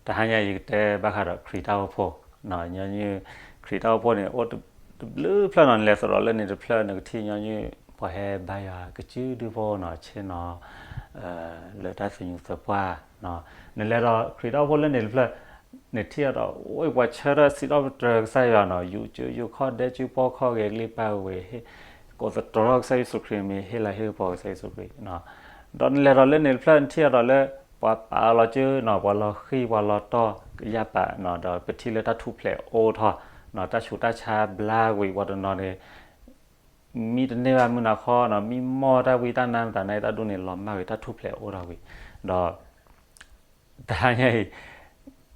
တဟါညါအံၤယကတဲဘၣ်ဃးဒီးခရံာ်တၢ်အိၣ်ဖှိၣ်, ညီနုၢ်ခရံာ်တၢ်အိၣ်ဖှိၣ်န့ၣ် အိၣ်တဘျုးဖျၢၣ်နီၤ, နလဲၤသရိာ်လၢန့ၣ်တဖျၢၣ် နကထံၣ်ညီနုၢ် ပှၤဟဲဘါယွၤကစုဒုဖိနီၤ, ဆ့ၣ်နီၤ လၢတၢ်သညူးသပှၢ်, နလဲၤဒီးခရံာ်တၢ်အိၣ်ဖှိၣ်လၢန့ၣ်တဖျၢၣ် နထံၣ်အီၤဒီး အိၣ်ပှၤဆၢထၢၣ်စံးထီၣ်ပတြၢၤကစၢ်ယွၤနီၤ, ယူးကၠိယူးခီၣ်ဒဲကၠူပီခီၣ်ဂဲၤကလံၣ်ပၢ်ဝဲ, ကိးသတြီထီၣ်ကစၢ်ယ့ၣ်ၡူးခရံာ်မ့ၢ်ဟ့ၣ်လၤဟ့ၣ်ကပီၤကစၢ်ယ့ၣ်ၡူးခရံာ်, ဒီးနလဲၤဒီးလၢန့ၣ်တဖျၢၣ် နထံၣ်အီၤဒီးလၢ ပှၤပာ်လီၤစုနီၤ, ပှၤလီၤဃံၢ်ပှၤလီၤတီၢ်ကယၢ်ပာ်နီၤ, ဒီးပထံၣ်လၢတၢ်ထူၣ်ဖျဲးအိၣ်ထီၣ်နီၤ, တၢ်ဆူးတၢ်ဆါဘျါဝံၤ ပှၤတနီၤန့ၣ် မံတန့ၢ်ဘၣ်မုၢ်နၤဃီနီၤ, မံမီၢ်တၢ်ဝံတၢ်နါမတၤန့ၣ် တၢ်ဒ်န့ၣ်လီၤမၢ်ဝံၤ တၢ်ထူၣ်ဖျဲးအိၣ်ထီၣ်ဝံၤ, ဒီး တဟါညါအံၤ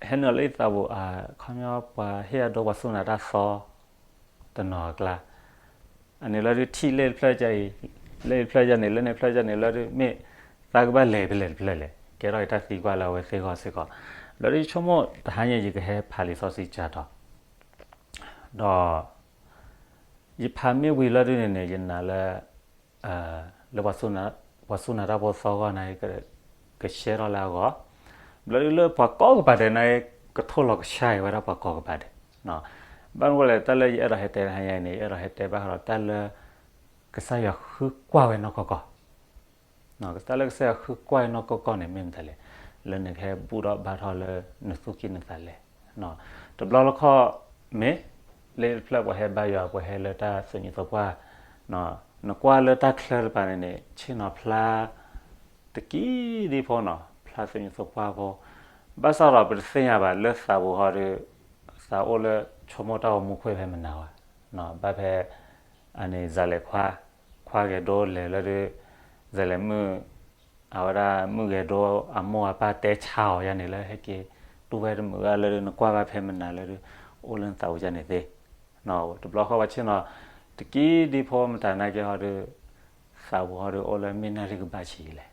ဟဲနုာ်လၢယသးပူၤ အခီပညီပှၤဟ့ၣ်အဒိပှၤစူၢ်နာ်တၢ်သီ တနီၤအကျါ, အန့ၣ်လၢဒုးထံၣ်လၢတဖျၢၣ်အံၤ, လၢတဖျၢၣ်ယၤန့ၣ် လၢန့ၣ်တဖျၢၣ်ယၤန့ၣ်လၢဒုး မ့ၢ်သးကဘၣ်လဲၤဖဲလဲၣ်တဖျၢၣ်လဲၣ်, ကဲထီၣ်အံၤတၢ်သံကွၢ်လၢအဝဲသ့ၣ်ဂီၢ်စ့ၢ်ကီး, လၢဒုးဆိကမိၣ်တဟါညါအံၤ ယကဟဲဖးလံာ်စီဆှံကၢ်တီၤ ဒီး ယဖးမ့ၢ်ဝံၤလၢဒုးန့ၣ်န့ၣ် ယနာ်လၢ လၢ ပှၤစူၢ်နာ်တၢ်ဖိသီဂီၢ်န့ၣ် ကရှဲထီၣ်လၢအဂီၢ်, ဘျီဒုးလၢပှၤကိးကပၤဒဲးန့ၣ် ကထိၣ်လီၤကဆှါအံၤဝဲဒၣ်ပှၤကိးကပၤဒဲး, ဘၣ်မနုၤလဲၣ် တၢ်လၢယအဲၣ်ဒိးဟဲတဲတဟါညါအံၤန့ၣ် ယအဲၣ်ဒိးဟဲတဲဘၣ်ဃးဒီးတၢ်လၢ ကစၢ်ယွၤဃုကွၢ်ဝဲနီၢ်ကီၢ်ကီၢ် တၢ်လၢကစၢ်ယွၤဃုကွၢ်နီၢ်ကီၢ်ကီၢ်န့ၣ် မ့ၢ်မတၤလဲၣ်, လၢနကဟဲဘူၣ်ထီၣ်ဘါထီၣ်လၢနသူၣ်ကံၢ်နသးလဲ, တဘျီလၢခီၣ်မ့ၢ် လၢတဖျၢၣ်ပှၤဟဲဘါယွၤ ပှၤဟဲလၢတၢ်သညူးသပှၢ်, နကွၢ်လၢတၢ်ချၢတပၤန့ၣ်န့ၣ် ဆ့ၣ်နီၤဖျါ တကံဒံဖိနီၤ ဖျါသညူးသပှၢ်ဖိ, ဘၣ်ဆၣ်ဒီးပတသ့ၣ်ညါဘၣ်လၢသးပူၤဟီဒီး သးအိၣ်လၢဆိကမိၣ်တၢ်ဂီၤမူခွဲးဖဲမနၤဝဲ, ဘၣ်ဖဲ အန့ၣ် စၤလဲၤခွါ, ခွါဂဲၤဒိလဲၤလၢဒုး စၤလဲၤမုၣ်, အဝဲဒၣ်မုၣ်ဂဲၤဒိအမိၢ်အပၢ်တဲဆါအီၤယၤန့ၣ်လၢ ဟဲက့ၤတူၢ်ဝဲတမုာ်ဘၣ်လၢဒုး နကွၢ်ဘၣ်ဖဲမနၤလၢဒုး အိၣ်လၢနသးပူၤယၤန့ၣ်သ့, တဘျီဃီပှၤဆ့ၣ်နီၤ တကံဒံဖိမတၤနာ်က့ဟီဒီး သးပူၤဟီဒီးအိၣ်လၢ မ့ၢ်နၣ်ရံၣ်ကဘၣ်ဆံးလဲၣ်,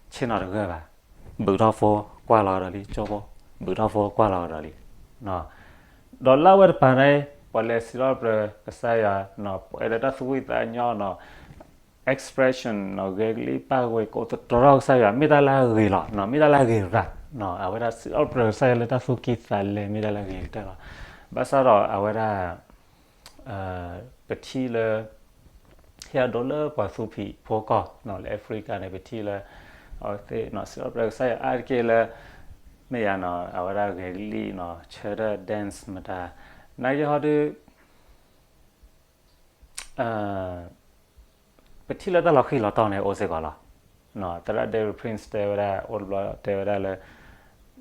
ဆ့ၣ်နီၤတဂၢၢ်ဘၣ်, ဘုးထီၣ်ဖိကွၢ်လီၤကဒီးလံ ကၠိဖိ, ဘုးထီၣ်ဖိကွၢ်လီၤကဒီးလံ ဒီးလၢအဝဲတပၤန့ၣ် ပှၤလဲၤစံးထီၣ်ပတြၢၤကစၢ်ယွၤနီၤ, ပှၤအဲၣ်ဒိးတၢ်သူၣ်ဖှံသးညီနီၤ, expression နီၤ, ဂဲၤကလံၣ်ပၢ်ဝဲ ကိးသတြီထီၣ်ကစၢ်ယွၤ မ့ၢ်တၢ်လၢအဂ့ၤလီၤ, မ့ၢ်တၢ်လၢအဂ့ၤရၣ်, အဝဲဒၣ်စံးထီၣ်ပတြၢၤကစၢ်ယွၤလၢတၢ်သူၣ်ကံၢ်သးလဲ မ့ၢ်တၢ်လၢအဂ့ၤကတၢၢ်လီၤ, ဘၣ်ဆၣ်ဒီးအဝဲဒၣ် ပထံၣ်လၢ ဟ့ၣ်အဒိလၢပှၤသူဖံးဖိကီၢ်နီၤ လၢ Africa န့ၣ် ပထံၣ်လၢ အဝဲသ့ၣ်နီၤ စံးထီၣ်ပတြၢၤကစၢ်ယွၤအါတက့ၢ်လၢ မ့ၢ်ယၤနီၤ အဝဲဒၣ်ဂဲၤကလံၣ်နီၤ ဆၢထၢၣ် dance မတၤ နာ်က့ဟီဒီး ပထံၣ်လၢတၢ်လီၤဃံၢ်လီၤတီၢ်န့ၣ် အိၣ်စ့ၢ်ကီးလီၤ. သရၣ် Derek Prince တဲဝဲဒၣ် အိၣ်တဘျီတဲဝဲဒၣ်လၢ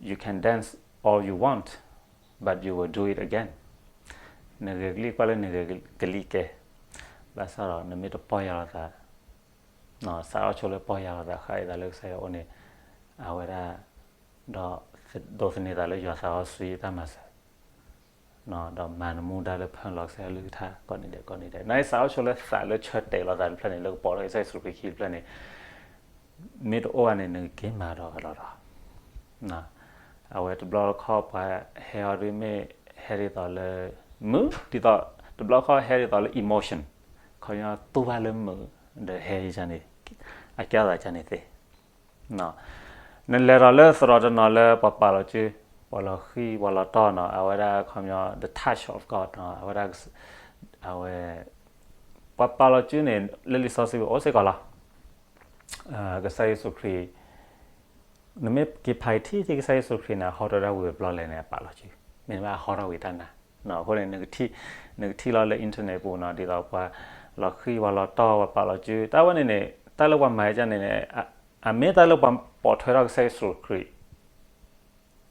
you can dance all you want, but you will do it again. နဂဲၤကလံၣ်ကွၢ်လၢနဂဲၤကလံၣ်ကဲ, ဘၣ်ဆၣ်ဒီးနမ့ၢ်တပီၢ်ယၢ်လီၤသး, စးထီၣ်ဆိလၢပီၢ်ယၢ်လီၤသး ဃၣ်အသးလၢကစၢ်ယွၤအအိၣ်န့ၣ်, အဝဲဒၣ် ဒီးဒိးသန့ၤသးလၢယွၤသးစီဆှံတၢ်မၤစၢၤ ဒီးမၤနမူဒါလၢဖၢလီၤကစၢ်ယွၤကလုၢ်ကထါကိးနံၤဒဲးကိးနံၤဒဲး, နာ်က့စးထီၣ်ဆိလၢသးလၢဆၢတဲာ်လီၤသးတဖျၢၣ်န့ၣ် လၢကပိာ်ထီၣ်က့ၤကစၢ်ယ့ၣ်ၡူးခရံာ်ခံတဖျၢၣ်န့ၣ် မ့ၢ်တအိၣ်ဘၣ်န့ၣ် နကက့ၤမၤဒီးကဒီးဒီး အဝဲတဘျီတခီၣ်ပှၤဟဲအီၤဒ်မ့ၢ်ဟဲဒ်သိးလၢ မုာ်ဒ်သိး တဘျီတခီၣ်ဟဲဒ်သိးလၢ emotion ခီပညီတူၢ်ဘၣ်လၢမုာ် ဒီးဟဲယန့ၣ် အကဲအသးယန့ၣ်သ့ နလဲၤဒီးလၢသရိာ်တနီၤလၢပှၤပာ်လီၤစု ပှၤလီၤဃံၢ်ပှၤလီၤတီၢ်နီၤ အဝဲဒၣ်ခီပညီ the touch of God နီၤ အဝဲဒၣ် အဝဲ ပှၤပာ်လီၤစုန့ၣ် လၢလံာ်စီဆှံပူၤအိၣ်စ့ၢ်ကီးလီၤ. ကစၢ်ယ့ၣ်ၡူးခရံာ် နမ့ၢ်က့ၤဖးထံထံကစၢ်ယ့ၣ်ၡူးခရံာ်န့ၣ် အဟီထီၣ်ဒၣ်ဝံၤတဘျီလဲၣ်န့ၣ် အပာ်လီၤစု မ့တမ့ၢ်အဟီထီၣ်ဝံၤတၢ်နါ အဃိန့ၣ် နကထံၣ်လီၤလၢ internet ပူၤနီၤ ဒ်သိးပှၤလီၤဃံၢ်ပှၤလီၤတီၢ်ပှၤပာ်လီၤစု တၢ်ဝဲန့ၣ်န့ၣ် တၢ်လၢပှၤမၤဒ်န့ၣ်န့ၣ် အမ့ၢ်တၢ်လၢပှၤပိာ်ထွဲထီၣ်ကစၢ်ယ့ၣ်ၡူးခရံာ်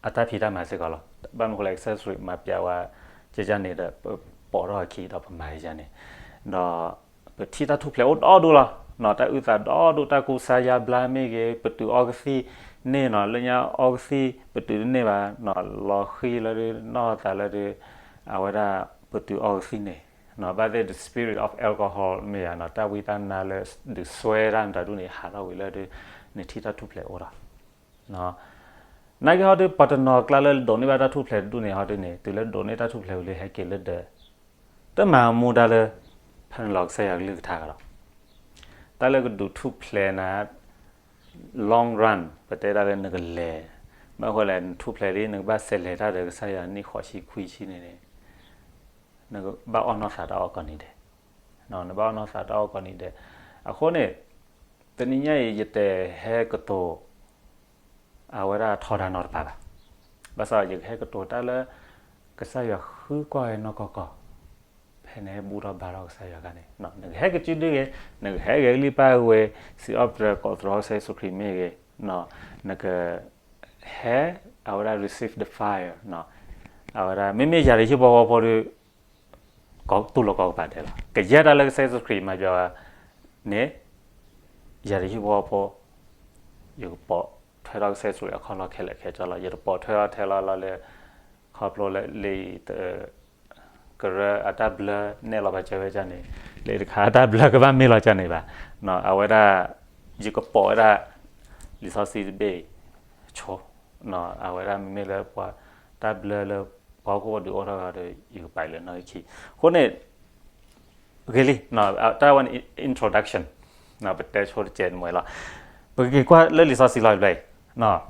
အတၢ်ဖံးတၢ်မၤစ့ၢ်ကီးလီၤ. ဘၣ်မနုၤဃိလဲၣ် ကစၢ်ယ့ၣ်ၡူးခရံာ်မၤပျးဝဲ ကကန့ၣ်ဒီး ပပိာ်ထီၣ်အခံဒီးပမၤကကန့ၣ် ဒီး ပထံၣ်တၢ်ထူၣ်ဖျဲးအိၣ်ဒီဒူၣ်လီၤ. တၢ်အုၣ်သးဒီဒူၣ် တၢ်ကူစါယါဘျါမ့ၢ်ဂ့ၤ ပတုာ်အီကသံၣ်န့ၣ်နီၤ လၢညါအီကသံၣ် ပတုာ်တန့ၢ်ဘၣ်နီၤ လီၤဃံၢ်လၢဒုး နီၢ်သးလၢဒုး အဝဲဒၣ် ပတုာ်အီကသံၣ်န့ၣ်နီၤ ဘၣ်သ့ၣ် the spirit of alcohol မ့ၢ်ယၤနီၤ တၢ်ဝံတၢ်နါလၢ ဒုးစွဲတၢ်မတၤဒူၣ်န့ၣ် ဟးထီၣ်ဝံၤလၢဒုး နထံၣ်တၢ်ထူၣ်ဖျဲးအိၣ်ဒီး နာ်က့ဟီဒုး ပှၤတနီၤကျါလၢဒိးန့ၢ်ဘၣ်တၢ်ထူၣ်ဖျဲးတဒူၣ်န့ၣ်ဟီဒုးန့ၣ် တုၤလၢဒိးန့ၢ်တၢ်ထူၣ်ဖျဲးဝံၤလၢဟဲက့ၤလၢဒၢး တမၤမူဒါလၢ ဖဲနလီၤကစၢ်ယွၤကလုၢ်ကထါကဒီး တၢ်လၢကဒုးထူၣ်ဖျဲးနၤ long run ပတဲဒၣ်လၢနကလဲၤ ဘၣ်ဃိလဲၣ် နထူၣ်ဖျဲးလံ နကဘၣ်ဆဲးလဲၤတၢ်ဒီးကစၢ်ယွၤနံၣ်ဃိးဆံခွံဆံန့ၣ်န့ၣ် နကဘၣ်အီၣ်နီၢ်သးတၢ်အီၣ်ကိးနံၤဒဲး, နဘၣ်အီၣ်နီၢ်သးတၢ်အီၣ်ကိးနံၤဒဲး. အဃိန့ၣ် တနံၤညါအံၤ ယတဟဲကတိၤ အဝဲဒၣ်ထီဒါနီတပၤဘၣ်. ဘၣ်ဆၣ်ယကဟဲကတိၤတၢ်လၢ ကစၢ်ယွၤဃုကွၢ်ဝဲနီၢ်ကီၢ်ကီၢ် ဖဲနဟဲဘူၣ်ထီၣ်ဘါထီၣ်ကစၢ်ယွၤအခါန့ၣ် နကဟဲကစုဒုဂ့ၤ, နကဟဲဂဲၤကလံၣ်ပၢ်ဝဲ စံးအီၣ်ပတြၢၤကိးသတြီၤကစၢ်ယ့ၣ်ၡူးခရံာ်မ့ၢ်ဂ့ၤ, နက ဟဲ အဝဲဒၣ် receive the fire အဝဲဒၣ် မ့မ့ၢ်ယၤတဟံၣ်ဖိဃီဖိဒီး တူၢ်လိာ်ကီၢ်ကပၤဒဲးလီၤ. ကယဲၢ်တၢ်လၢကစၢ်ယ့ၣ်ၡူးခရံာ်မၤစၢၤဝဲန့ၣ် ယၤတဟံၣ်ဖိဃီဖိ ယကပိာ်ထွဲထီၣ်ကစၢ်ယ့ၣ်ၡူးခရံာ်အခီၣ်လီၢ်ခဲလၢာ်ခဲဆ့လီၤ. ယတပိာ်ထွဲထီၣ်ထဲလီၤလီၤလၢ ခီဖျိလၢလံာ် ကရၢအတၢ်ဘျၢနဲၣ်လီၤပာ်စၢၤဝဲဒ်န့ၣ်, လံာ်တခါအတၢ်ဘျၢကဘၣ်မ့ၢ်လီၤဒ်န့ၣ်ဘၣ်. အဝဲဒၣ် ယကပိာ်ဝဲဒၣ် လံာ်စီဆှံတဘ့ၣ်ဆိ, အဝဲဒၣ်မ့မ့ၢ်လၢပှၤတၢ်ဘျၢလၢပှၤဟီၣ်ခိၣ်ဖိဒုးအိၣ်ထီၣ်ဂၤဒီး ယကပာ်လၢနီၣ်ဂံၢ်ခံ. အဃိန့ၣ် ဂ့ၤလံ, တၢ်ဝဲန့ၣ် introduction ပတဲဆိတကဲးတမှဲၤလီၤ. ပကက့ၤကွၢ်လၢလံာ်စီဆှံလီၤဘျီအံၤ,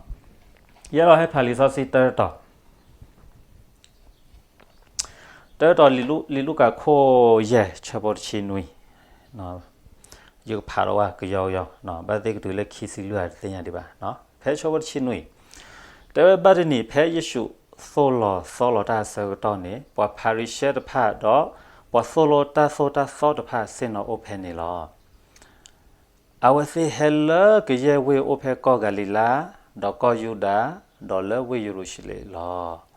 ယအဲၣ်ဒိးဟဲဖးလံာ်စီဆှံတၢတတီၤ တၢတတီၤ လံာ်လူၤကၣ်ခိၣ်ယဲၢ် ဆၢဖိတဆံနွံ, ယကဖးဒီးဝဲကယီကယီ, ဘၣ်သ့ၣ်ကတုၤလၢခံဆံလွံၢ်အတသ့ၣ်ညါဒံးဘၣ်. ဖဲဆၢဖိတဆံနွံ, တဲဝဲဘၣ်တနံၤ ဖဲယ့ၣ်ၡူးသိၣ်လီၤသီလီၤတၢ်အဆၢကတီၢ်န့ၣ် ပှၤဖၤရံၤၡဲတဖၣ်ဒီး ပှၤသိၣ်လိတၢ်သိၣ်တၢ်သီတဖၣ်ဆ့ၣ်နီၤအိၣ်ဖဲန့ၣ်လီၤ. အဝဲသ့ၣ်ဟဲလၢကယဲၢ်ဝ့ၢ်အိၣ်ဖဲကီၢ်ဂၤလံၤလါ, ဒီးကီၢ်ယူဒၤ, ဒီးလၢဝ့ၢ်ယရူၤၡလ့ၣ်လီၤ.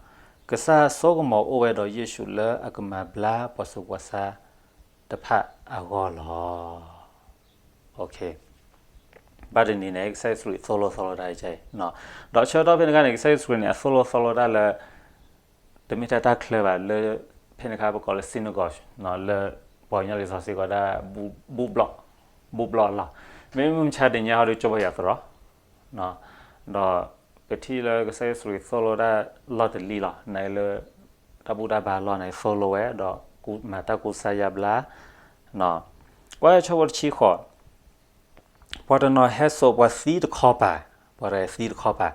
ကစၢ်ဆိကမိၣ်အိၣ်ဝဲဒီးယ့ၣ်ၡူးလၢအကမၤဘျါပှၤဆူးပှၤဆါတဖၣ်အဂီၢ်လီၤ. ဘၣ်တနံၤန့ၣ် ကစၢ်ယ့ၣ်ၡူးသိၣ်လိသီလိတၢ်အံၤ, ဒီးဆၢကတီၢ်ဖဲန့ၣ်အခါန့ၣ် ကစၢ်ယ့ၣ်ၡူးခရံာ်န့ၣ် အသိၣ်လိသီလိတၢ်လၢ တမ့ၢ်တၢ်တၢ်ချၢဘၣ်လၢ ဖဲန့ၣ်အခါပကိးလၢ synagogue လၢပှၤကညီလံာ်စီဆှံကိးဒၣ် ဘူၣ်ဘျီၣ်လီၤ. မ့မ့ၢ်မုၢ်မဆါတနံၤညါဟီဒီး ကၠိဘၢယၤသရိာ်, ဒီးပထံၣ်လၢကစၢ်ယ့ၣ်ၡူးခရံာ်သိၣ်လိတၢ်လီၢ်တလံၤလီၤ, နလၢ တၢ်ဘူၣ်တၢ်ဘါလီၢ်န့ၣ် သိၣ်လိဝဲဒီး မၤတၢ်ကူစါယါဘျါ, ကွၢ်ဆၢဖိတဆံဃိး, ပှၤတနီၤဟဲစိာ်ပှၤသံတခီပၤ, ပှၤတနီၤသံတခီပၤ,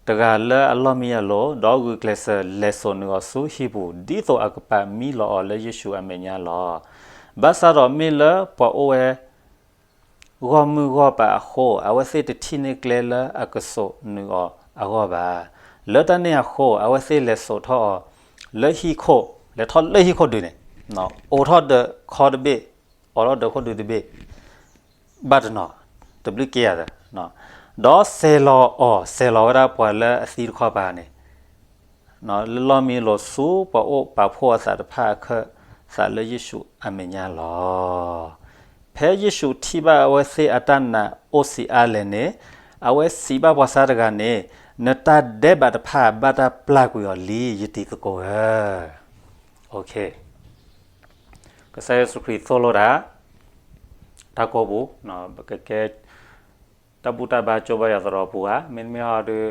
တဂၤလၢအလီၢ်မံအလိၤ, ဒီးဂုာ်ကျဲးစၢးလဲၤစိာ်နုာ်အီၤဆူဟံၣ်ပူၤ, ဒ်သိးအကပာ်မံလီၤအီၤလၢယ့ၣ်ၡူးအမဲာ်ညါလီၤ. ဘၣ်ဆၣ်ဒီးမ့ၢ်လၢပှၤအိၣ်ဝဲ ဂီၢ်မုၢ်ဂီၢ်ပၤအဃိ, အဝဲသ့ၣ်တထံၣ်န့ၢ်ကျဲလၢအကစိာ်နုာ်အီၤအဂီၢ်ဘၣ်. လၢတၢ်န့ၣ်အဃိ, အဝဲသ့ၣ်လဲၤစိာ်ထီၣ်အီၤ လၢဟံၣ်ခိၣ်, လဲၤထီၣ်လၢဟံၣ်ခိၣ်ဒုးန့ၣ်, အိးထီၣ်ဒၢးခီတဘ့ၣ်, အိးထီၣ်ဒၢးခိၣ်ဒုးတဘ့ၣ်, ဘၣ်တနီၤ, တဘျုးက့ယၤသၢ, ဒီးစဲၤလီၤအီၤ, စဲၤလီၤဝဲဒၣ်ပှၤလၢအသံတခီပၤန့ၣ် လၢလီၢ်မံလိာ်ဆူပှၤအိၣ်ပာ်ဖှိၣ်အသးတဖၣ်အခၢၣ်သးလၢယ့ၣ်ၡူးအမဲာ်ညါလီၤ. ဖဲယ့ၣ်ၡူးထံၣ်ဘၣ်အဝဲသ့ၣ်အတၢ်နာ်အိၣ်ဆံးအါလဲၣ်န့ၣ်, အဝဲစံးဘၣ်ပှၤဆါတဂၤန့ၣ်, နတၢ်ဒဲးဘးတဖၣ်ဘၣ်တၢ်ပျၢ်ကွံာ်အီၤလံ, ယတံၤသကိးဧၢ. ကစၢ်ယ့ၣ်ၡူးခရံာ်သိၣ်လိတၢ်, တၢ်ကိးပူၤ, ပကကဲ တၢ်ဘူၣ်တၢ်ဘါကၠိဘၢယၤသရိာ်ပူၤဧါ, မ့တမ့ၢ်ဟီဒီး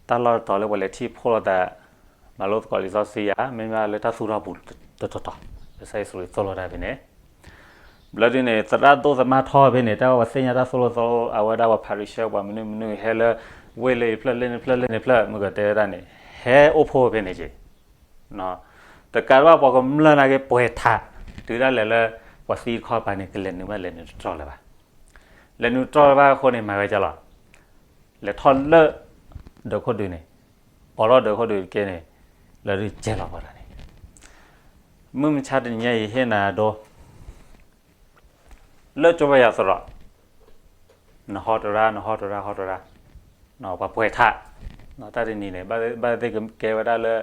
တၢ်လီၢ်တတီၤလၢပှၤလဲၤထံၣ်ဖှိၣ်လိာ်သး မၤလိသကိးလံာ်စီဆှံဧါ, မ့မ့ၢ်လၢတၢ်သူၣ်ထီၣ်ပူၤတတီၤတီၤ, ကစၢ်ယ့ၣ်ၡူးခရံာ်သိၣ်လိတၢ်ဖဲန့ၣ် ဘျီဒုန့ၣ် သရၣ်ဒိၣ်သမါထီဖဲန့ၣ် တၢ်ဝဲသ့ၣ်ညါတၢ်သိၣ်လိသီလိ အဝဲဒၣ်ပှၤဖၤရံၤၡဲ ပှၤမနုၤမနုၤ ဟဲလၢ ဝ့ၢ်လၢအံၤဖျၢၣ်လၢန့ၣ်ဖျၢၣ်လၢန့ၣ်ဖျၢၣ် မုၢ်ကတဲဝဲဒၣ်န့ၣ် ဟဲအိၣ်ဖှိၣ်ဖဲန့ၣ်က့ၤ တကးဒံးဘၣ် ပှၤကမျၢၢ်နာ်က့ၤပှဲၤထး, တုၤဒၣ်လဲာ်လၢ ပှၤသံတခီပၤန့ၣ် ကလဲၤနုာ်ဘၣ်လဲၤနုာ်တတြီၢ်လၢၤဘၣ်. လဲၤနုာ်တတြီၢ်လၢၤဘၣ်အဃိန့ၣ် မၤဝဲဒ်လဲၣ်, လဲၤထီၣ်လၢ ဒၢးခိၣ်ဒုးန့ၣ်, အိးထီၣ်ဒၢးခိၣ်ဒုးတက့ၢ်န့ၣ်, လၢဒုးကဲလီၤပှၤတၢ်န့ၣ်, မုၢ်မဆါတနံၤညါအံၤဟ့ၣ်နၤဒိ လၢကၠိဘၢယၤသရိာ်, နဟီတရါ နဟီတရါ ဟီတရါ, ပှၤပှဲၤထး, တၢ်တနံၤန့ၣ် ဘၣ်သ့ၣ်ကကဲဝဲဒၣ်လၢ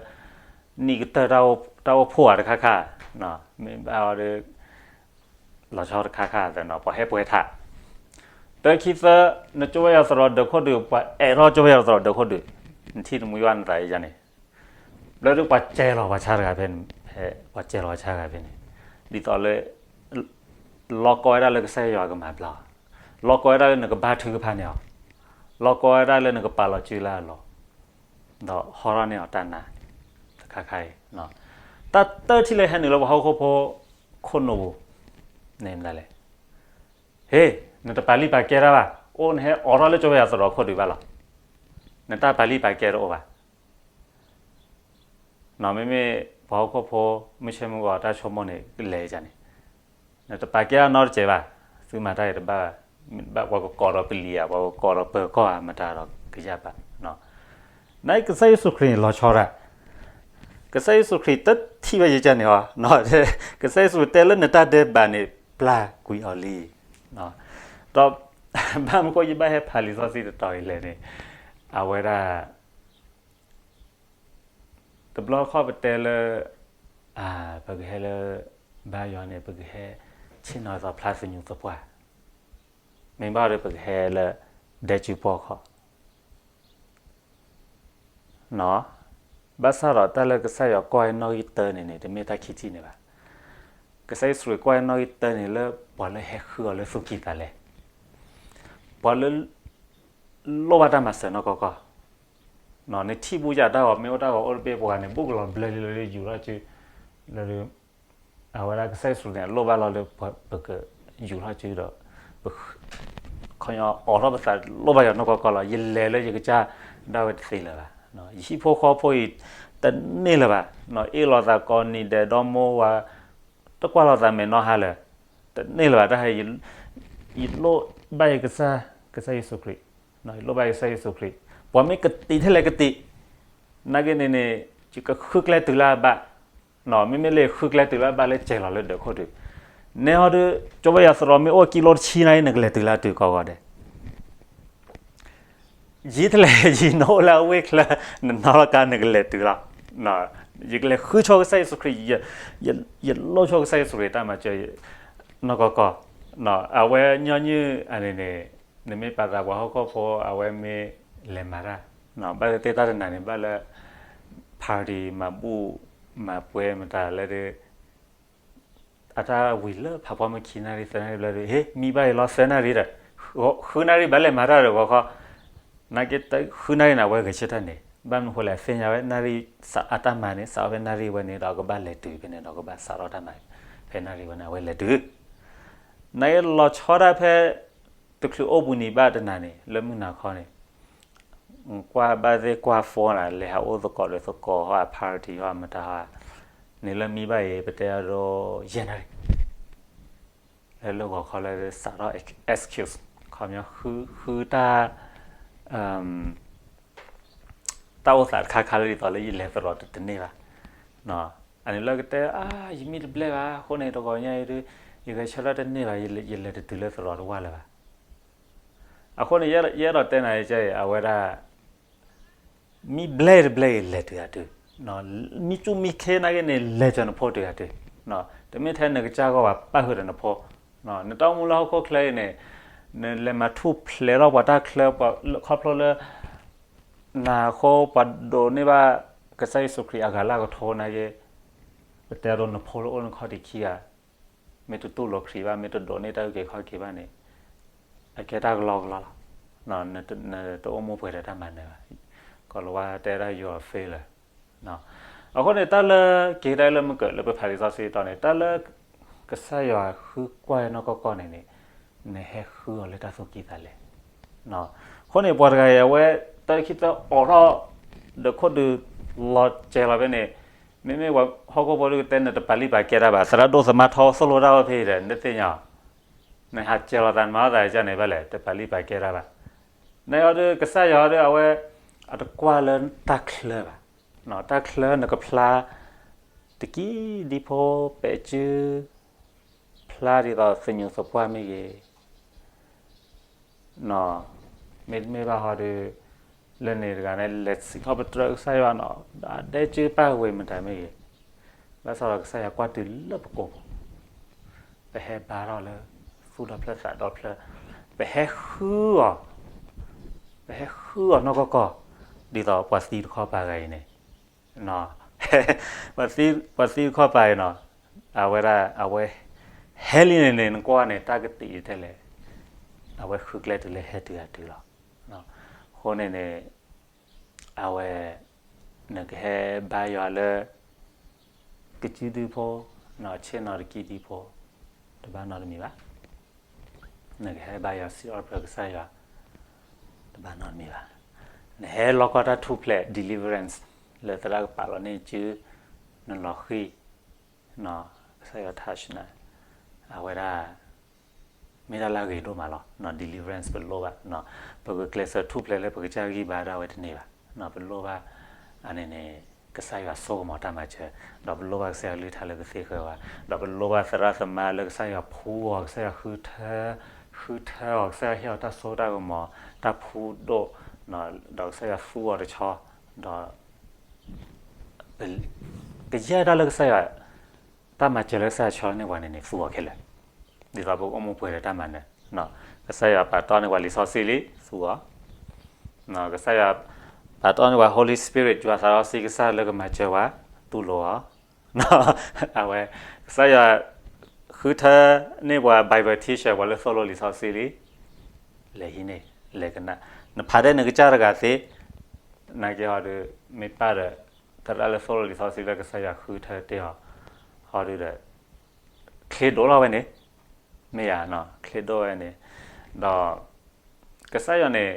နံၣ်ကတၢၢ် တၢ်အိၣ်ဖှိၣ်ဧါတခါခါ, မ့ၢ်ဘၣ်အီၤဒီး လီၤဆီတခါခါသနီၤ ပှၤဟဲပှဲၤထး, တၢခံသၢ နကၠိဘၢယၤသရိာ်ဒၢးခိၣ်ဒုး ပှၤအဲၣ်ထီၣ်ကၠိဘၢယၤသရိာ်ဒၢးခိၣ်ဒုး, နထံၣ်တမှံဝဲနသးအံၤန့ၣ်, ဘျီဒုးပှၤစဲၤလီၤပှၤဆါတဂၤဖဲန့ၣ်, ပှၤစဲၤလီၤပှၤဆါတဂၤဖဲန့ၣ်, ဒ်သိးလၢ လီၤကီဝဲဒၣ်လၢကစၢ်ယွၤကမၤဘျါအီၤ, လီၤကီဝဲဒၣ်လၢနကဘါထုကဖၣ်န့ၢ်အီၤ, လီၤကီဝဲဒၣ်လၢနကပာ်လီၤစုလၢအလီၢ်, ဒီးဟီထီၣ်န့ၢ်အီၤတၢ်နာ်တခါခါအံၤ, တၢ်တၢထံၣ်လၢဟဲနုာ်လၢပှၤဟီၣ်ခိၣ်ဖိခိၣ်နူာ်ပူၤန့ၣ်မနုၤလဲၣ်, ဟ့ၣ် နတပာ်လံၣ်ပာ်ကဲတၢ်ဘၣ်, အိၣ်နဟဲအိးထီၣ်လၢကၠိဘၢယၤသရိာ်ခိၣ်ဒုးဘၣ်လီၤ. နတၢ်ပာ်လုၢ်ပာ်ကဲတအိၣ်ဘၣ်. မ့မ့ၢ်ပှၤဟီၣ်ခိၣ်ဖိ မုၢ်ဆ့မုၢ်ဂီၤတၢ်ဆိကမိၣ်န့ၣ် လဲၤန့ၣ် နတပာ်ကဲအနီတစဲးဘၣ်, သုမၤတၢ်အံၤတဘၣ်ဘၣ်, ပှၤကကိးဒီးပလံၤဧါ, ပှၤကကိးဒီးပၢၤကီၢ်ဧါ, မတၤဒီးကယၢ်ဘၣ်. နကစၢ်ယ့ၣ်ၡူးခရံာ်န့ၣ်လီၤဆီဒၣ်, ကစၢ်ယ့ၣ်ၡူးခရံာ်တထံၣ်ဘၣ်ယကန့ၣ်အီၤ, ကစၢ်ယ့ၣ်ၡူးတဲလၢနတၢ်ဒဲးဘးန့ၣ် ပျၢ်ကွံာ်အီၤလံ. ဒီး ဘၣ်မနုၤဃိယဘၣ်ဟဲဖးလံာ်စီဆှံတတီၤအံၤလဲၣ်န့ၣ်, အဝဲဒၣ် တဘျီခီၣ်ပတဲလၢ ပကဟဲလၢ ဘါယွၤန့ၣ် ပကဟဲ ဆ့ၣ်နီၤသီဖျါသညူးသပှၢ်, မ့ၢ်ဘၣ်ဒီးပကဟဲလၢ ဒဲကုပှီၢ်ခီၣ် ဘၣ်ဆၣ်ဒီးတၢ်လၢကစၢ်ယွၤကွၢ်ဟဲနီၣ်ဂံၢ်တၢန့ၣ်န့ၣ် တမ့ၢ်တၢ်ခံထံၣ်န့ၣ်ဘၣ်. ကစၢ်ယ့ၣ်ၡူးခရံာ်ကွၢ်ဟဲနီၣ်ဂံၢ်တၢန့ၣ်လၢပှၤလၢဟဲဃုအီၤလၢသူၣ်ကံၢ်သးလဲ, ပှၤလၢ လိၣ်ဘၣ်တၢ်မၤစၢၤနီၢ်ကီၢ်ကီၢ်, နထံၣ်ဘူၣ်ယၤတၢ်ဂီၤမ့ၢ်အိၣ်တၢ်ဂီၤအိၣ်တဘ့ၣ်ပှၤဂၤန့ၣ် ဘူးကလီၤဘျၢလံလီၤလၢယူၤထီၣ်စု, လၢ အဝဲဒၣ်ကစၢ်ယ့ၣ်ၡူးန့ၣ် အလိၣ်ဘၣ်လီၤလၢ ပကယူၤထီၣ်စုဒီး ခီညီအိးထီၣ်ပသးလိၣ်ဘၣ်ယွၤနီၢ်ကီၢ်ကီၢ်လီၤ. ယလဲၤလၢယကစၢ်ဒၣ်ဝဲတသ့လၢၤဘၣ်. ယဟံၣ်ဖိဃီဖိအံၤ တန့ၢ်လၢၤဘၣ်. အ့ၣ်လိာ်သးကိးနံၤဒဲးဒီမိၢ်ဝၤ တကွၢ်လိာ်သးမဲာ်နီၢ်ဟါလၢၤ, တန့ၢ်လၢၤဘၣ်. တၢ်ဟဲ ယလိၣ်ဘၣ်ယကစၢ်, ကစၢ်ယ့ၣ်ၡူးခရံာ်, ယလိၣ်ဘၣ်ယကစၢ်ယ့ၣ်ၡူးခရံာ်, ပှၤမ့ၢ်ကတံာ်ထဲလဲၣ်ကတံာ်, နာ်က့န့ၣ်န့ၣ် ယကဃုကျဲတုၤလၢအဘၣ်, မ့မ့ၢ်လၢယဃုကျဲတုၤလၢအဘၣ်လၢကဲၤလီၤလၢဒၢးခိၣ်ဒုး, နဲဟီဒုး ကၠိဘၣ်ယၤသရိာ်မ့ၢ်အိၣ်ကံလိတဆံနာ်က့ နကလဲၤတုၤလၢအတုၤကီၢ်ဂီၢ်ဒဲး ယံာ်တလဲၣ် ယံာ်နအိၣ်လၢအဝ့ၢ်ချၢ နနီၢ်လီၤကါ နကလဲၤတုၤလီၤ. ယကလဲၤဃုဆိကစၢ်ယ့ၣ်ၡူးခရံာ်, ယလိၣ်ဆိကစၢ်ယ့ၣ်ၡူးခရံာ်တၢ်မၤစၢၤ နီၢ်ကီၢ်ကီၢ်, အဝဲညီနုၢ်န့ၣ်န့ၣ် နမ့ၢ်ပာ်သးပှၤဟီၣ်ခိၣ်ဖိ အဝဲမ့ၢ်လဲၤမၤတၢ်, ဘၣ်သ့ၣ်သ့ၣ်တၢ်တနၤန့ၣ် ဘၣ်လၢ party မၤဘူၣ် မၤပှဲၤမတၤလၢ အတၢ်ဝံၤလၢဖးဖီမုၢ်ခံနၣ်ရံၣ်သၢနၣ်ရံၣ်ဘျီဒီး ဟ့ၣ် မံဘၣ်အံၤလီၤသၢနၣ်ရံၣ်ဒီး ဃုနၣ်ရံၣ်ဘၣ်လဲၤမၤတၢ်ဒီးဂီၤခီ, နာ်က့ ဃုနၣ်ရံၣ်န့ၣ် အဝဲဂဲၤဆၢထၢၣ်န့ၣ် ဘၣ်မနုၤဃိလဲၣ် အသ့ၣ်ညါဝဲ နၣ်ရံၣ်စးအတၢ်မၤန့ၣ် စးအီၤဖဲနၣ်ရံၣ်ဝဲန့ၣ်ဒီး ကဘၣ်လဲၤတုၤဖဲန့ၣ်ဒီး ကဘၣ်စးထီၣ်တၢ်မၤ ဖဲနၣ်ရံၣ်ဝဲန့ၣ် အဝဲလဲၤတုၤ နာ်က့ လီၤဆီဒၣ်ဖဲ တချုးအိၣ်ဘှံးနံၤဘၣ်တနၤန့ၣ် လၢမုၢ်နၤခီန့ၣ် ကွၢ်ဘၣ်သ့ၣ်ကွၢ် phone နၤ လဲၤဟးအိၣ်သကိးဒီးသကိးဟီ party ဟီ မတၤဟီ န့ၣ်လၢမံဘၣ်အံၤ ပတဲအဒိ ယဲၢ်နၣ်ရံၣ် လၢလၢဂီၤခီလၢစးထီၣ် excuse ခီပညီ ဃုတၢ် တၢ်အိၣ်သးတခါခါလၢဒ်သိးလၢယလဲၤသရိာ်တန့ၢ်ဘၣ်. အန့ၣ်လၢကတဲ အါ ယမံတဘျဲၣ်ဘၣ် အဃိန့ၣ် တဂီၤညါအံၤဒုး ယဂဲၤဆၢထၢၣ်တန့ၢ်ဘၣ် ယလဲၤတတုၤလၢသရိာ်တဝၢ်လၢၤဘၣ်. အဃိန့ၣ် ယအဲၣ်ဒိးတဲနၤအံၤ အဝဲဒၣ် မံဘျဲၣ်တဘျဲၣ်အံၤ လဲၤတုၤအတုၤ, မံစူၣ်မံခ့နာ်က့န့ၣ် လဲၤစၢၤနဖိတုၤအတုၤ, တမ့ၢ်ထဲနကစၢ်ဂီၢ်ဘၣ် ပၣ်ဃုာ်ဒီးနဖိ, နတၢ်အိၣ်မူလၢဟီၣ်ခိၣ်ချၢအံၤန့ၣ် နလဲၤမၤထူၣ်ဖျဲးထီၣ်ပှၤတၢ်ချၢ ခီဖျိလၢ နၤအဃိ ပှၤဒိးန့ၢ်ဘၣ် ကစၢ်ယ့ၣ်ၡူးခရံာ်အဂၤလၢအကထိနာ်က့, ပတဲဒိနဖိလၢအိၣ်နခီၣ်ထံးခံဂၤ မ့ၢ်တတူၢ်လိာ်ခရံာ်ဘၣ် မ့ၢ်တဒိးန့ၢ်တၢ်အုၣ်က့ၤခီၣ်က့ၤဘၣ်န့ၣ် အကဲတၢ်ကလီကလီလီၤ. နတအိၣ်မူပှဲၤဒီးတၢ်မၤနၢၤဘၣ်. ကီၤလၤဝါတဲဒၣ် you are failure. အဃိန့ၣ် တၢ်လၢက့ၤကဒါလၢမုၢ်ကၢၢ်လၢပဖးလံာ်စီဆှံတီၤန့ၣ် တၢ်လၢ ကစၢ်ယွၤဃုကွၢ်နီၢ်ကီၢ်ကီၢ်န့ၣ်န့ၣ် နဟဲဃုအီၤလၢတၢ်သူၣ်ကံၢ်သးလဲ. အဃိန့ၣ် ပှၤတဂၤအံၤ အဝဲ တၢ်ခံတၢ်အိးထီၣ် ဒီးခိၣ်ဒုးလီၤစဲၤလီၤဖဲန့ၣ် မ့မ့ၢ်ပှၤဟီၣ်ခိၣ်ဖိဒုးကတဲနတပာ်လုၢ်ပာ်ကဲတၢ်ဘၣ် သရၣ်ဒိၣ်သမါထီသိၣ်လိတၢ်အိၣ်ဖဲအံၤဒီး နတသ့ၣ်ညါ နဟးစဲၤလီၤသးနမၤအီၣ်သးန့ၣ်ဘၣ်လဲၣ် တပာ်လုၢ်ပာ်ကဲတၢ်ဘၣ်. နအီၤဒုး ကစၢ်ယွၤဒုး အဝဲ အတကွၢ်လၢတၢ်ချၢဘၣ်. တၢ်ချၢနကဖျါ တကံၢ်ဒံဖိ ပဲာ်စု ဖျါဒ်သိးသညူးသပှၢ်မ့ၢ်ဂ့ၤ မ့တမ့ၢ်ဘၣ်ဟီဒုး လၢန့ၣ်တဂၤန့ၣ် လဲၤစံးထီၣ်ပတြၢၤကစၢ်ယွၤနီၤ ဒဲကၢပၢ်ဝ့ၤမတၤမ့ၢ်ဂ့ၤ, ဘၣ်ဆၣ်ဒီးကစၢ်ယွၤကွၢ်တုၤလၢပကိာ်ပူၤ, ပဟဲဘါထီၣ်လၢ သူၣ်ဒီဖျၢၣ်သးဒီဖျၢၣ်, ပဟဲဃုအီၤ, ပဟဲဃုအီၤနီၢ်ကီၢ်ကီၢ်, ဒ်သိးပှၤသံတခီပၤဂၤအံၤန့ၣ် ပှၤသံတခီပၤအံၤနီၤ, အဝဲဒၣ် အဝဲ ဟဲလံန့ၣ်န့ၣ် နကွၢ်န့ၣ် တၢ်ကတံာ်ထဲလဲၣ်, အဝဲဃုကျဲတုၤလၢဟဲတုၤအတုၤလီၤ. အဃိန့ၣ်န့ၣ် အဝဲ နကဟဲဘါယွၤလၢ ကစုဒုဖိ, ဆ့ၣ်နီၤတကံၢ်ဒံဖိ, တဘၣ်နီတမံၤဘၣ်. နကဟဲဘါယွၤစံးထီၣ်ပတြၢၤကစၢ်ယွၤ တဘၣ်နီတမံၤဘၣ်. နဟဲလီၤကီတၢ်ထူၣ်ဖျဲး deliverance လၢသရၣ်ကပာ်လီၤန့ၢ်စု နလီၤဃံၢ် ကစၢ်ယွၤ touch နၤ အဝဲဒၣ် မ့ၢ်တၢ်လၢအဂ့ၤဒိၣ်မးလီၤ. deliverance ပလိၣ်ဘၣ် ပကကျဲးစၢးထူၣ်ဖျဲးလၢပကစၢ်ဂံၢ်ဘါဒၣ်ဝဲတန့ၢ်ဘၣ်. ပလိၣ်ဘၣ် အန့ၣ်န့ၣ် ကစၢ်ယွၤစိကမီၤတၢ်မၤစၢၤ ဒီးပလိၣ်ဘၣ်ကစၢ်ယွၤကလုၢ်ကထါလၢကသ့ဃၢၤဝဲ ဒီးပလိၣ်ဘၣ်သရၣ်သမါလၢကစၢ်ယွၤဖှူအီၤ ကစၢ်ယွၤဃုထၢ ဃုထၢအီၤ ကစၢ်ယွၤဟ့ၣ်အီၤတၢ်စိတၢ်ကမီၤ တၢ်ဖှူဒိၣ် ဒီးကစၢ်ယွၤသူအီၤတဆီ ဒီး ကယဲၢ်တၢ်လၢကစၢ်ယွၤ တၢ်မၤစၢၤလၢကစၢ်ယွၤဆီန့ၢ်ပှၤန့ၣ်န့ၣ် သူအီၤခဲလၢာ်, ဒ်သိးပကအိၣ်မူပှဲၤဒီးတၢ်မၤနၢၤ, ကစၢ်ယွၤပာ်တီၢ်န့ၢ်ပှၤလံာ်စီဆှံလံ သူအီၤ, ကစၢ်ယွၤ ပာ်တီၢ်န့ၢ်ပှၤ Holy Spirit ယွၤသးစီဆှံကစၢ်လၢကမၤစၢၤပှၤ တူၢ်လိာ်အီၤ, အဝဲ ကစၢ်ယွၤ ဃုထၢန့ၢ်ပှၤ Bible teacher ပှၤလၢသိၣ်လိလံာ်စီဆှံလံ လဲၤဟံးန့ၢ် လဲၤကနၣ်, နဖးဒဲးနကစၢ်တဂၤသ့, နာ်က့ဟီဒီး မ့ၢ်ပၢ်ဒီး သရၣ်လၢသိၣ်လိလံာ်စီဆှံလၢကစၢ်ယွၤဃုထၢတ့ၢ်အီၤ, ဟီဒီး ချ့ဒိၣ်လီၤဝဲန့ၣ်, မ့ၢ်ယါ, ချ့ဒိၣ်ဝဲန့ၣ်, ဒီး ကစၢ်ယွၤန့ၣ်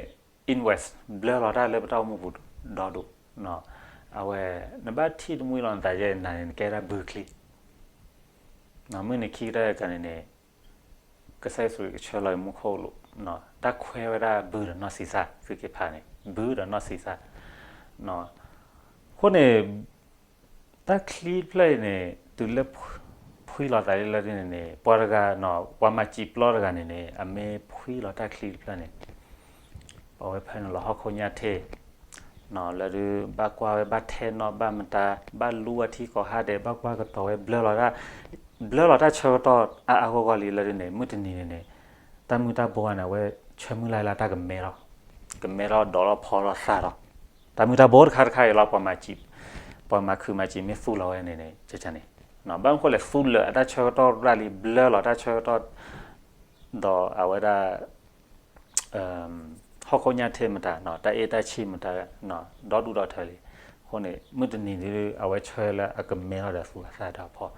invest ဘျၢလီၤတၢ်လၢပတၢ်အိၣ်မူပူၤဒီဒူၣ်, အဝဲ နဘၣ်ထံၣ်တမှံလီၤနသးယဲၢ်နၤန့ၣ် နကဲဒၣ်ဘုချံ မုၢ်နံၤခံကတၢၢ်ကန့ၣ်န့ၣ် ကစၢ်ယ့ၣ်ၡူးခရံာ်ကဆှၢလီၤမူခိၣ်လိၤ, တၢ်ခွဲးဝဲဒၣ်ဘုဒီးနီၢ်ဆံးစၢ် သုက့ၤဖးန့ၣ် ဘုဒီးနီၢ်ဆံးစၢ်, အဃိန့ၣ် တၢ်ချံတဖျၢၣ်အံၤန့ၣ် တုၤလၢ ဖှံလီၤသးလံလၢဒ်န့ၣ်န့ၣ် ပှၤတဂၤ ပှၤမၤစံာ်ပျီတဂၤန့ၣ်န့ၣ် အမ့ၢ်ဖှံလီၤတၢ်ချံတဖျၢၣ်န့ၣ် အဝဲဖဲန့ၣ်လီၤဟီၣ်ခိၣ်ညၣ်ထ့ၣ် လၢဒုးဘၣ်ကွၢ်ဝဲဘၣ်ထဲနီၣ်ဘၣ်မတၤ ဘၣ်လူအထံကိးဟါဒဲး ဘၣ်ကွၢ်ကတီၤဝဲဘျၢလီၤ ဘျၢလီၤတၢ်ဆၢကတီၢ်အါအါဂီၢ်ဂီၢ်လံလၢဒ်န့ၣ် မုၢ်တနံၤန့ၣ်န့ၣ် တၢ်မုၢ်တၢ်ဘိန့ၣ် အဝဲဆၢမုၢ်လၢ်လၢတၢ်ကမဲထီၣ်, ကမဲထီၣ်ဒီးလီၤဖီထီၣ်သၣ်ထီၣ်, တၢ်မုၢ်တၢ်ဘိတခါတခါအံၤလီၤ ပှၤမၤခုးမၤစံာ်မ့ၢ်သူၣ်လီၤဝဲန့ၣ်န့ၣ် ကန့ၣ် ဘၣ်မနုၤဃိလဲၣ် သူလၢာ်အတၢ်ဆၢကတီၢ်ရၣ်လံ ဘျၢလီၤတၢ်ဆၢကတီၢ် ဒီးအဝဲဒၣ် ဟီၣ်ခိၣ်ညၣ်ထ့ၣ်မတၤ တၢ်အ့ၣ်တၢ်ဆံၣ်မတၤ ဒီဒူၣ်ဒီထၢလံ, အဃိန့ၣ် မုၢ်တနံၤဒုး အဝဲဆၢလၢအကမဲထီၣ်ဒီးသူအသၣ်ဒီးဖီ,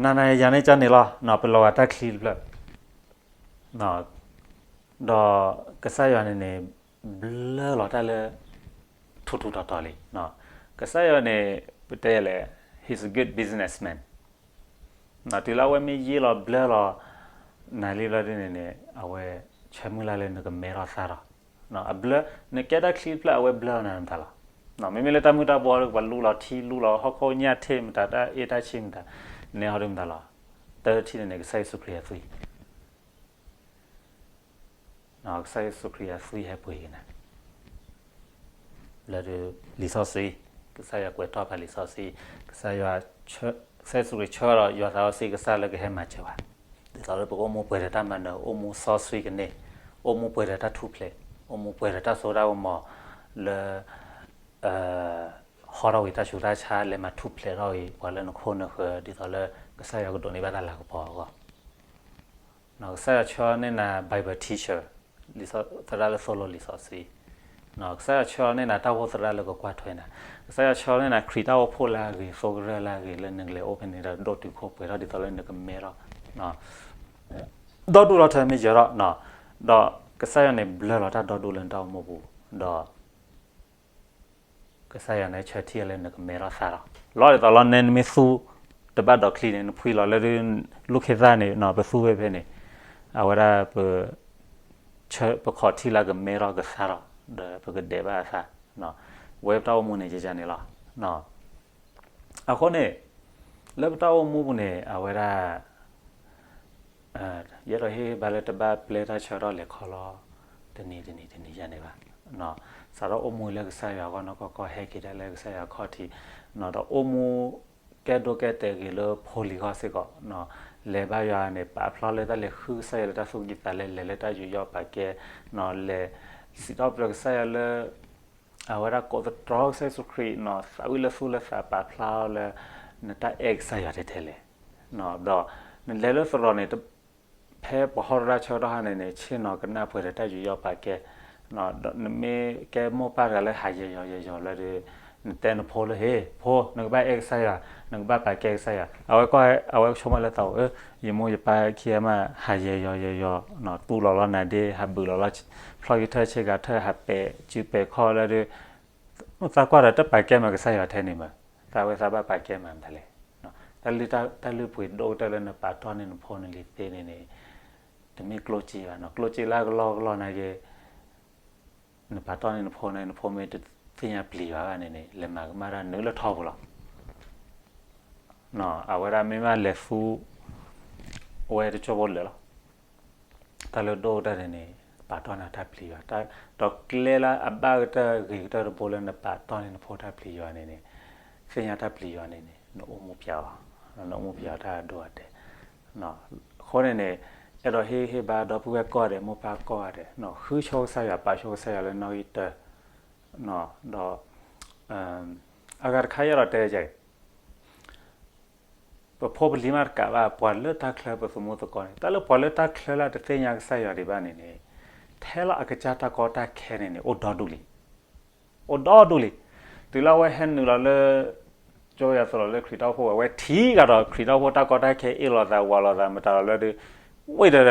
နၤနၤယၤန့ၣ်ကန့ၣ်လီၤ ပလီၤဂာ်တၢ်ချံတဖျၢၣ် ဒီးကစၢ်ယွၤန့ၣ်န့ၣ် ဘျၢလီၤတၢ်လၢ ထူးထူးတီၤတီၤလံ, ကစၢ်ယွၤန့ၣ် ပတဲလဲၣ် he's a good businessman, တုၤလၢအဝဲမ့ၢ်ယ့ၢ်လီၤဘျၢလီၤ နၤလံဘျီဒ်န့ၣ်န့ၣ် အဝဲဆၢမုၢ်လၢ်လၢနကမဲထီၣ်သၣ်ထီၣ်, အဘျၢ နကဲတၢ်ချံတဖျၢၣ် အဝဲဘျၢလီၤနၤမတၤလီၤ, မ့မ့ၢ်လၢတၢ်မုၢ်တၢ်ဘိဒီး ပှၤလူလီၤထံလူလီၤ ဟီၣ်ခိၣ်ညၣ်ထ့ၣ်မတၤ တၢ်အ့ၣ်တၢ်ဆံၣ်မတၤ နဲဟီဒုးမတၤလီၤ, တထံၣ်န့ၣ်န့ၣ် ကစၢ်ယ့ၣ်ၡူးခရံာ်အသွံၣ် ကစၢ်ယ့ၣ်ၡူးခရံာ်အသွံၣ်ဟဲပှ့ၤက့ၤနၤ လၢဒုး လံာ်စီဆှံ, ကစၢ်ယွၤကွဲးထီၣ်ဖးလံာ်စီဆှံ, ကစၢ်ယွၤ ကစၢ်ယ့ၣ်ၡူးခရံာ်ဆှၢဒီး ယွၤသးစီဆှံကစၢ်လၢကဟဲမၤစၢၤပှၤ, ဒ်သိးလၢပကအိၣ်မူပှဲၤဒီးတၢ်မၤနၢၤ အိၣ်မူစီဆှံကန့ၢ်, အိၣ်မူပှဲၤဒီးတၢ်ထူၣ်ဖျဲး, အိၣ်မူပှဲၤဒီးတၢ်စိတၢ်ကမီၤ လၢ ဟီထီၣ်ဝံၤတၢ်ဆူးတၢ်ဆါ လဲၤမၤထူၣ်ဖျဲးထီၣ်ဝံၤ ပှၤလၢနခိၣ်နဃၢၤ ဒ်သိးလၢ ကစၢ်ယွၤကဒိးန့ၢ်ဘၣ်တၢ်လၤကပီၤအဂီၢ် ကစၢ်ယွၤဆှၢန့ၢ်နၤ Bible teacher သရၣ်လၢသိၣ်လိလံာ်စီဆှံ, ကစၢ်ယွၤဆှၢန့ၢ်နၤတၢ်အိၣ်သရၣ်လၢကကွၢ်ထွဲနၤ, ကစၢ်ယွၤဆှၢန့ၢ်နၤခရံာ်တၢ်အိၣ်ဖှိၣ်လၢအဂ့ၤ သိကရၢၢ်လၢအဂ့ၤ လၢနကလဲၤအိၣ်ဖဲန့ၣ်ဒီးဒိၣ်တုာ်ခိၣ်ပှဲၤထီၣ်ဒ်သိးလၢနကမဲထီၣ် ဒီဒူၣ်ဒီထၢမ့ၢ်ယၢၤထီၣ်, ဒီးကစၢ်ယွၤန့ၣ်ဘျၢလီၤတၢ်ဒီဒူၣ်လၢနတၢ်အိၣ်မူပူၤ, ဒီး ကစၢ်ယွၤန့ၣ်ဆၢထံၣ်လၢနကမဲထီၣ်သၣ်ထီၣ်, လီၤဒ်သိးလီၤနဲနမ့ၢ်သူ တဘၣ်ဒီးချံန့ၣ် နဖှံလီၤလၢ လူၢ်ခ့သၣ်န့ၣ် ပသူဝဲဖဲန့ၣ်, အဝဲဒၣ် ပ ပခီၣ်ထံၣ်လၢကမဲထီၣ်ကသၣ်ထီၣ် ဒီးပကဒဲးဘၣ်အသၣ်, ဝဲပတၢ်အိၣ်မူန့ၣ် ကန့ၣ်လီၤ. အဃိန့ၣ် လၢပတၢ်အိၣ်မူပူၤန့ၣ် အဝဲဒၣ် ယအဲၣ်ဒိးဟ့ၣ်ဂံၢ်ဘါလၢတဘၣ်ပျဲတၢ်ဆၢကတီၢ်လဲၤခီလီၤ တနံၤတနံၤတနံၤယၤန့ၣ်ဘၣ်, စးထီၣ်အိၣ်မူလၢကစၢ်ယွၤအဂီၢ်နီၢ်ကီၢ်ကီၢ် ဟဲက့ၤဒၣ်လၢကစၢ်ယွၤခီၣ်ထံး, ဒီးအိၣ်မူ ကဲဒိၣ်ကဲတဲာ်ဂ့ၤလၢဖိလံၤဂီၢ်စ့ၢ်ကီး, လဲၤဘါယွၤန့ၣ် ပာ်ဖျါလၢတၢ်လဲၤဃုကစၢ်ယွၤလၢတၢ်သူၣ်ကံၢ်သးလဲ လဲၤလၢတၢ်ယူးယီၣ်ပာ်ကဲ, လဲၤစံးထီၣ်ပတြၢၤကစၢ်ယွၤလၢ အဝဲဒၣ်ကိးသတြီကစၢ်ယ့ၣ်ၡူးခရံာ် သးဝံၣ်လၢသူၣ်လၢသးပာ်ဖျါလၢ နတၢ်အဲၣ်ကစၢ်ယွၤထဲထဲလဲၣ်, ဒီးနလဲၤလၢသရိာ်န့ၣ် ဖဲပှၤဟီၣ်တရၣ်ဆၢကတီၢ်ဟါန့ၣ်န့ၣ် ဆ့ၣ်နီၤကနၣ်ပှဲၤဒီးတၢ်ယူးယီၣ်ပာ်ကဲ, ဒီးနမ့ၢ်ကဲမိၢ်ပၢ်တဂၤလၢဟးယဲၤယီၤယဲၤယီၤလၢဒုး နတဲနဖိလၢ ဟ့ ဖိ နကဘၣ်အဲၣ်ကစၢ်ယွၤ, နကဘၣ်ပာ်ကဲကစၢ်ယွၤ. အဝဲကွၢ် အဝဲဆိကမိၣ်လၢသးအိၣ် အၢ ယမိၢ်ယပၢ်ခံဂၤမး ဟးယဲၤယီၤယဲၤယီၤ တူၢ်လီၤလီၤနၤဒ့ ဟးဘုးလီၤလီၤ ဖျီက့ၤထၢၣ်ဆ့ကၤထၢၣ် ဟးပဲာ်စုပဲာ်ခီၣ်လၢဒုး သးကွၢ်ဒီးတပာ်ကဲမးကစၢ်ယွၤထဲန့ၣ်မး, သးဝဲသးဘၣ်ပာ်ကဲမးမတၤလဲၣ်. တၢ်လုၢ်တၢ်ပှ့ၤဒိၣ်ကတၢၢ်လၢနပာ်တီၢ်န့ၢ်နဖိနလံၤသ့န့ၣ်န့ၣ် တမ့ၢ်ကျိၣ်စ့ဘၣ်နီၤ, ကျိၣ်စ့လၢအကလီကလီနာ်က့ နပာ်တီၢ်န့ၢ်နဖိန့ၣ် နဖိမ့ၢ်တသ့ၣ်ညါပျံၤယွၤဘၣ်န့ၣ်န့ၣ် လဲၤမၤကမၣ်တၢ်နုာ်လၢထီပူၤလီၤ. အဝဲဒၣ်မ့ၢ်မးလဲၤသူ အဝဲတကၠိဖိလၢာ်လီၤ. တၢ်လၢဒိၣ်ကတၢၢ်န့ၣ်န့ၣ် ပာ်တီၢ်န့ၢ်တၢ်ပျံၤယွၤ, ဒီးကျဲလၢအဘၣ်ကတၢၢ်ဂ့ၤကတၢၢ်တဘိလၢနပာ်တီၢ်န့ၢ်နဖိတၢ်ပျံၤယွၤန့ၣ်န့ၣ် သ့ၣ်ညါတၢ်ပျံၤယွၤန့ၣ်န့ၣ် နအိၣ်မူပျဲလီၤ, နအိၣ်မူပျဲလီၤတၢ်ဒိၣ်အတဲာ်. အဃိန့ၣ်န့ၣ် အဲၣ်ဒိးဟ့ၣ်ဂံၢ်ဟ့ၣ်ဘါဒီပုၢ်ဝဲၢ်ကိးဂၤဒဲး မိၢ်ပၢ်ကိးဂၤဒဲး ဃုဆိကစၢ်ယွၤ ပာ်ဆိကစၢ်ယွၤလၢနီၣ်ဂံၢ်တၢ ဒီး အဂၤတခါယအဲၣ်ဒိးတဲကဲ ပဖိပလံၤမးတကးဘၣ် ပှၤလၢတၢ်ချၢပသမူသကိးန့ၣ် တၢ်လၢပှၤလၢတၢ်ချၢလၢတသ့ၣ်ညါကစၢ်ယွၤဒံးဘၣ်န့ၣ်န့ၣ် ထဲလီၤအကစၢ်တၢ်ကီတၢ်ခဲန့ၣ်န့ၣ် အိၣ်ဒီဒူၣ်လံ, အိၣ်ဒီဒူၣ်လံ. တုၤလၢအဝဲဟဲနုာ်လီၤလၢ ကၠိယၤသိးလီၤလၢခရံာ်တၢ်အိၣ်ဖှိၣ်ဝဲ အဝဲထံၣ်ကဒီးခရံာ်တၢ်အိၣ်ဖှိၣ်တၢ်ကီတၢ်ခဲအ့ၣ်လိာ်သးဝးလိာ်သးမတၤလီၤလၢဒုး ဝ့ၢ်ဒီး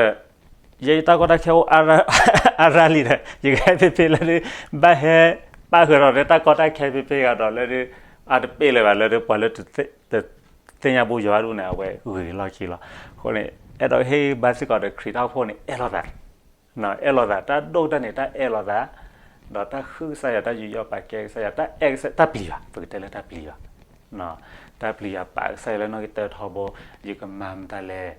ယဲယတၢ်ကီတၢ်ခဲအိၣ်အါရၢ်လံဒီး ယကဟဲဖဲဖဲလၢဒုး ဘၣ်ဟဲ ပၣ်ဃုာ်ဒီးလၢတၢ်ကီတၢ်ခဲဖဲဖဲဂၤဒီးလၢဒုး အတပ့ၢ်လၢၤဘၣ်လၢဒုး ပှၤလၢတသ့ၣ်ညါဘိယွၤဒူၣ်န့ၣ် အဝဲဂ့ၤလီၢ်ခံလီၤ. အဃိန့ၣ် အဲၣ်ဒိးဟ့ၣ်ဘါစ့ၢ်ကီးဒီးခရံာ်တၢ်အိၣ်ဖှိၣ်န့ၣ် အဲၣ်လိာ်သး အဲၣ်လိာ်သး တၢ်ဒိၣ်ကတၢၢ်န့ၣ် တၢ်အဲၣ်လိာ်သး, ဒီးတၢ်ဃုကစၢ်ယွၤ တၢ်ယူးယီၣ်ပာ်ကဲကစၢ်ယွၤ တၢ်အဲၣ်ကစၢ် တၢ်ပျံၤယွၤ ပကတဲလၢတၢ်ပျံၤယွၤ, တၢ်ပျံၤယွၤပာ်ကစၢ်ယွၤလၢနီၣ်ဂံၢ်တၢထီဘိ, ယကမၤမတၤလဲၣ်,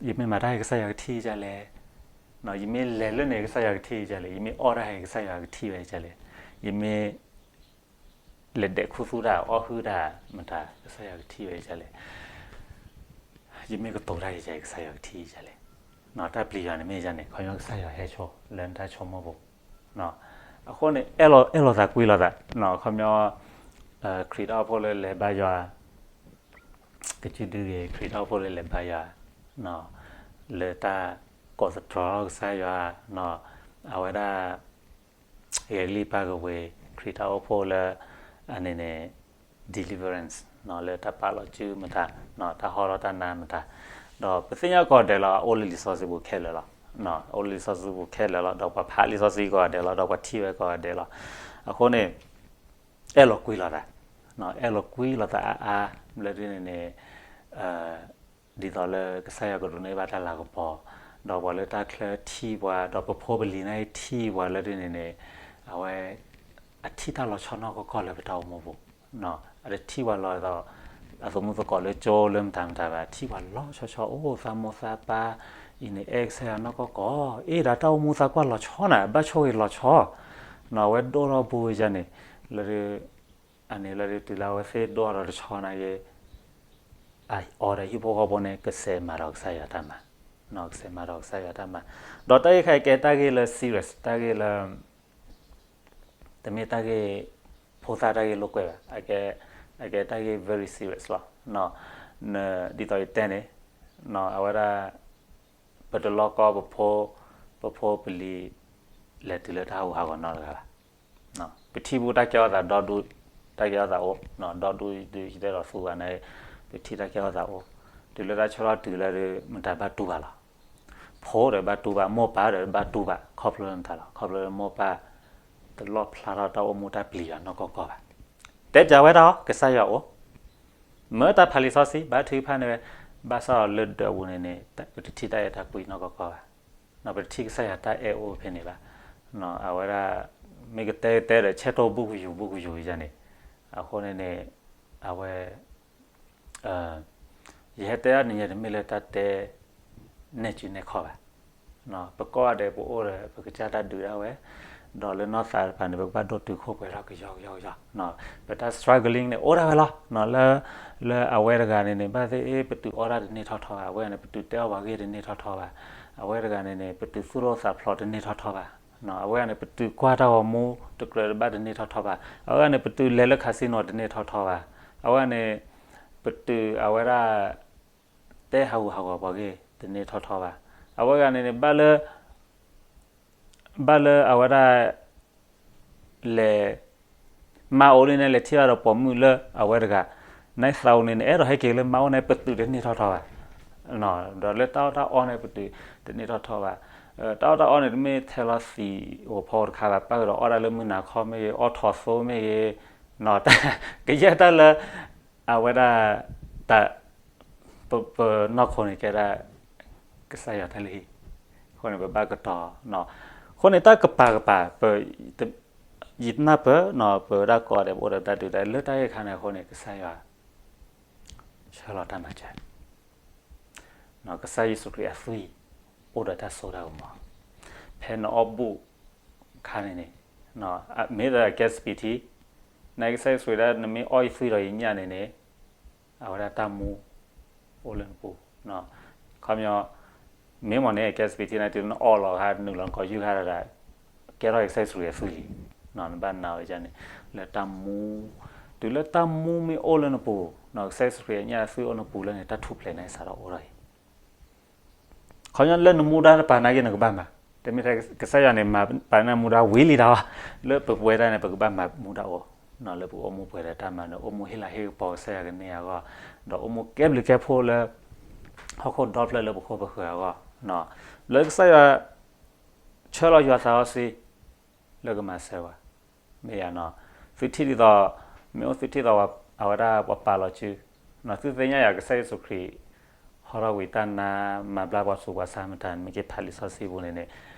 ယမ့ၢ်မၤတၢ်ဟဲကစၢ်ယွၤကထံၣ်ဒ်လဲၣ်, ယမ့ၢ်လဲၤလၢန့ၣ်ကစၢ်ယွၤကထံၣ်ဒ်လဲၣ်, ယမ့ၢ်အီၣ်တၢ်ဟဲကစၢ်ယွၤကထံၣ်ဝဲဒ်လဲၣ်, ယမ့ၢ် လဲၤဒဲးခူသူၣ်တၢ် အီၣ်ဟုၣ်တၢ် မတၤ ကစၢ်ယွၤကထံၣ်ဝဲဒ်လဲၣ်, ယမ့ၢ်ကတိၤတၢ်ဒ်လဲၣ် ကစၢ်ယွၤကထံၣ်ဒ်လဲၣ်, တၢ်ပျံၤယွၤန့ၣ်မ့ၢ်ဒ်န့ၣ် ခီဖျိကစၢ်ယွၤဟဲဆိလၢနတၢ်ဆိကမိၣ်ပူၤ, အဃိန့ၣ် အဲၣ်လိာ်သးကွံလိာ်သး, ခီဖျိ ခရံာ်တၢ်အိၣ်ဖှိၣ်လၢလဲၤဘါယွၤ ကစုဒုဂ့ၤ ခရံာ်တၢ်အိၣ်ဖှိၣ်လၢလဲၤဘါယွၤ လၢတၢ်ကိးသတြီၤကစၢ်ယွၤ, အဝဲဒၣ် ဂဲၤကလံၣ်ပၢ်ကဝ့ၤ ခရံာ်တၢ်အိၣ်ဖှိၣ်လၢ အန့ၣ်န့ၣ် deliverance လၢတၢ်ပာ်လီၤစုမတၤ, တၢ်ဟီထီၣ်တၢ်နါမတၤ, ဒီးပသ့ၣ်ညါကိးဂၤဒဲးလီၤ အိၣ်လၢလံာ်စီဆှံပူၤခဲလၢာ်လီၤ, အိၣ်လၢလံာ်စီဆှံပူၤခဲလၢာ်လီၤ, ဒီးပှၤဖးလံာ်စီဆှံကိးဂၤဒဲးလီၤ, ဒီးပှၤထံၣ်ဝဲကိးဂၤဒဲးလီၤ, အဃိန့ၣ် အဲၣ်လိာ်ကွံလိာ်သး, အဲၣ်လိာ်ကွံလိာ်သးအါအါ, လၢဒ်န့ၣ်န့ၣ် ဒ်သိးလၢကစၢ်ယွၤကဒိးန့ၢ်ဘၣ်တၢ်လၤကပီၤ, ဒီးပှၤလၢတၢ်ချၢထံၣ်ပှၤ, ဒီးပဖိပလံၤန့ၣ်ထံၣ်ပှၤလၢဒ်န့ၣ်န့ၣ်, အဝဲ အထံၣ်တၢ်လီၤဆီနီၢ်ကီၢ်ကီၢ်လၢပတၢ်အိၣ်မူပူၤ, အတထံၣ်ပှၤလီၤဒီး အသမူသကိးလၢကၠိလၢမတၤမတၤဘၣ်, ထံၣ်ပှၤလီၤဆီဆီအိၣ်သးမိၢ်သးပၢ်, အံၤန့ၣ်အဲၣ်ကစၢ်ယွၤနီၢ်ကီၢ်ကီၢ်, အ့ၣ်ဒီးတၢ်အိၣ်မူသးကွၢ်လီၤဆီနၤ, ဘၣ်ဆိၣ်ဂ့ၤလီၤဆီ, အဝဲဒိၣ်ထီၣ်ဘိဝဲဒ်န့ၣ်, လၢ အန့ၣ်လၢဒုးတုၤလၢအဝဲသ့ၣ်ဒိၣ်ထီၣ်ဒီးတဆီနာ်က့ အီၤဒီးဟံၣ်ဖိဃီဖိန့ၣ် ကစဲးမၤဒီးကစၢ်ယွၤတၢ်မၤ, ကစဲးမၤဒီးကစၢ်ယွၤတၢ်မၤ, ဒီးတၢ်ဂ့ၢ်ခဲအံၤကဲတၢ်ဂ့ၢ်လၢ serious တၢ်ဂ့ၢ်လၢ တမ့ၢ်တၢ်ဂ့ၢ် ဖိသၣ်တၢ်ဂ့ၢ်လိာ်ကွဲဘၣ်, အကဲတၢ်ဂ့ၢ် very serious လီၤ, ဒ်သိးယတဲန့ၣ်, အဝဲဒၣ် ပတလီၢ်ကီၢ် ပဖိ ပဖိပလံၤ လဲၤတုၤလၢတၢ်ဟးဂူာ်ဟးဂီၤနီတဂၤဘၣ် ပထံၣ်ဘူးတၢ်ကဲထီၣ်သးဒီဒူၣ်, တၢ်ကဲထီၣ်သးအိၣ်, ဒီဒူၣ်ဒုးယတဲဒီးသူဂၤန့ၣ်, ပထံၣ်တၢ်ကဲထီၣ်သးအိၣ်, တုၤလၢတၢ်ဆၢထီၣ်တုၤလၢဒုး မတၤဘၣ်တူၢ်ဘၣ်လီၤ, ဖိဒီးဘၣ်တူၢ်ဘၣ်, မိၢ်ပၢ်ဒီးဘၣ်တူၢ်ဘၣ်, ခီဖျိလၢမတၤလီၤ, ခီဖျိလၢမိၢ်ပၢ် တလီၣ်ဖျါထီၣ်တၢ်အိၣ်မူတၢ်ပျံၤယွၤနီၢ်ကီၢ်ကီၢ်ဘၣ်, တဲပၠးဝဲဒၣ်အီၤ ကစၢ်ယွၤအိၣ် မ့ၢ်တၢ်ဖးလံာ်စီဆှံ ဘါထုကဖၣ်န့ၣ်ဝဲ, ဘၣ်ဆၣ်ဒီးလၢဒၢးပူၤန့ၣ်န့ၣ် ပတထံၣ်တၢ်အဲၣ်တၢ်ကွံနီၢ်ကီၢ်ကီၢ်ဘၣ်, ပတထံၣ်ကစၢ်ယွၤတၢ်အဲၣ်အိၣ်ဖဲန့ၣ်ဘၣ်, အဝဲဒၣ် မ့ၢ်ကတဲကတဲဒီး ဆဲးတိၢ်ဘူၣ်ကယူၤဘူၣ်ကယူၤယၤန့ၣ်, အဃိန့ၣ်န့ၣ် အဝဲ ယဟဲတဲဒၣ်နံၤညါတမ့ၢ်လၢတၢ်တဲ နဲၣ်စုနဲၣ်ခီၣ်ဘၣ်, ပကိးဂၤဒဲးပအိၣ်ဒီး ပကစၢ်တၢ်ဒုးဒၣ်ဝဲ, ဒီးလၢနီၢ်သးတဖၣ်န့ၣ် ပကဘၣ်ဒိၣ်တုာ်ခိၣ်ပှဲၤထီၣ်ကယီကယီကယီ, ပတၢ် struggling န့ၣ် အိၣ်ဒၣ်ဝဲလီၤ, လၢ လၢအဝဲတဂၤန့ၣ်န့ၣ် ဘၣ်သ့ၣ် ပတုာ်အီၣ်တၢ်တန့ၢ်ထီၣ်ထီဘၣ်, အဝဲန့ၣ် ပတုာ်တဲအီၣ်ပှၤဂ့ၢ်တန့ၢ်ထီၣ်ထီဘၣ်, အဝဲတဂၤန့ၣ်န့ၣ် ပတုာ်သူၣ်ထီၣ်သးဖျိးတန့ၢ်ထီၣ်ထီဘၣ်, အဝဲန့ၣ် ပတုာ်ကွၢ်တၢ်ဂီၤမူတကြၢးတဘၣ်တန့ၢ်ထီၣ်ထီဘၣ်, အဝဲန့ၣ် ပတုာ်လဲၤလၢ casino တန့ၢ်ထီၣ်ထီဘၣ်, အဝဲန့ၣ် ပတုာ်အဝဲဒၣ် တဲဟးဂူာ်ဟးဂီၤပှၤဂ့ၢ်တန့ၢ်ထီၣ်ထီဘၣ်, အဝဲတဂၤန့ၣ်န့ၣ် ဘၣ်လၢ ဘၣ်လၢအဝဲဒၣ် လဲၤ မါအိၣ်လံန့ၣ် လဲၤထံၣ်ဘၣ်ဒီးပိာ်မုၣ်လၢအဝဲတဂၤ, နသးအိၣ်န့ၣ် နအဲၣ်ဒိးဟဲက့ၤလၢမါအိၣ်န့ၣ် ပတုာ်တန့ၢ်ထီၣ်ထီၣ်ဘၣ်, ဒီးလၢတၢ်အီၣ်တၢ်အီန့ၣ် ပတုာ်တန့ၢ်ထီၣ်ထီၣ်ဘၣ်, တၢ်အီၣ်တၢ်အီန့ၣ် တမ့ၢ်ထဲလီၤသံးအိၣ်ဖီတခါဘၣ်, ပၢ်ကဒီးအီၣ်ဒၣ်လၢမုၢ်နၤခီမ့ၢ်ဂ့ၤ, အီၣ်ထိးသိမ့ၢ်ဂ့ၤ, ကယဲၢ်တၢ်လၢ အဝဲဒၣ် တၢ် ပနီၢ်ခိန့ၣ်ကဲဒၣ် ကစၢ်ယွၤတၢ်လုၢ်ဟံၣ်, အဃိန့ၣ် ပဘၣ်ကတီၤ, အဃိန့ၣ် တၢ်ကပၤကပၤ ယနၢ်ပၢၢ် ပဝဲဒၣ်ကိးဂၤဒဲး ပအိၣ်ဒီးတၢ်ဒုးတၢ်ယၤ လၢတၢ်ဂ့ၢ်ခါန့ၣ်အဃိန့ၣ် ကစၢ်ယွၤ ဆှၢလီၤတၢ်မၤစၢၤ, ကစၢ်ယ့ၣ်ၡူးခရံာ်အသွံၣ် အိၣ်ဒီးတၢ်စိတၢ်ကမီၤ, ဖဲနအီၣ်ဘူၣ်ခါန့ၣ်န့ၣ်, မ့ၢ်ဒီးကဲစပံးထံ, နကစၢ်ယ့ၣ်ၡူးခရံာ်ဒၣ် နမ့ၢ်အီၣ်ယသွံၣ်ဒီးယညၣ်န့ၣ်န့ၣ်, အဝဲဒၣ်တၢ်မူ အိၣ်လၢနပူၤ, ခီပညီ, မ့ၢ်မ့ၢ်န့ၣ် ကဲစပံးထံန့ၣ် တုၤနအီၣ်လီၤခါ နုာ်လီၤနကိာ်ယူၢ်ခါဒီး ကဲထီၣ်ကစၢ်ယ့ၣ်ၡူးခရံာ်အသွံၣ်လံ, နဘၣ်နာ်ဝဲန့ၣ်, လၢတၢ်မူ, တုၤလၢတၢ်မူမ့ၢ်အိၣ်လၢနပူၤ, ကစၢ်ယ့ၣ်ၡူးခရံာ်အညၣ်အသွံၣ်အိၣ်နပူၤလၢန့ၣ် တၢ်ထူၣ်ဖျဲးန့ၣ်စးထီၣ်အိၣ်ထီၣ်အံၤ ခီပညီလၢနမူဒါတပၤနာ်က့ နကဘၣ်မၤ, တမ့ၢ်ထဲကစၢ်ယွၤန့ၣ် မၤပာ်န့ၢ်မူဒါဝံၤလံတၢ်အီၤ, လၢပဝဲဒၣ်န့ၣ် ပကဘၣ်မၤမူဒါအိၣ်, လၢပအိၣ်မူပှဲၤဒီးတၢ်မၤနၢၤ အိၣ်မူဟ့ၣ်လၤဟ့ၣ်ကပီၤကစၢ်ယွၤကန့ၢ်အဂီၢ်, ဒီးအိၣ်မူကဲဘျုးကဲဖှိၣ်လၢ ဟီၣ်ခိၣ်ဒီဖျၢၣ်လၢပခိၣ်ပဃၢၤအဂီၢ်, လၢကစၢ်ယွၤ ဆှၢလီၤယွၤသးစီဆှံ လၢကမၤစၢၤပှၤ, မ့ၢ်ယၤနီၤ, သုထံၣ်ဒ်သိး, မ့ၢ်အိၣ်သုထံၣ်သိး အဝဲဒၣ်ပှၤပာ်လီၤစု, သုသ့ၣ်ညါယၤ ကစၢ်ယ့ၣ်ၡူးခရံာ် ဟီထီၣ်ဝံၤတၢ်နါ မၤဘျါပှၤဆူးပှၤဆါမတၤ မ့ၢ်က့ၤဖးလံာ်စီဆှံပူၤန့ၣ်န့ၣ်,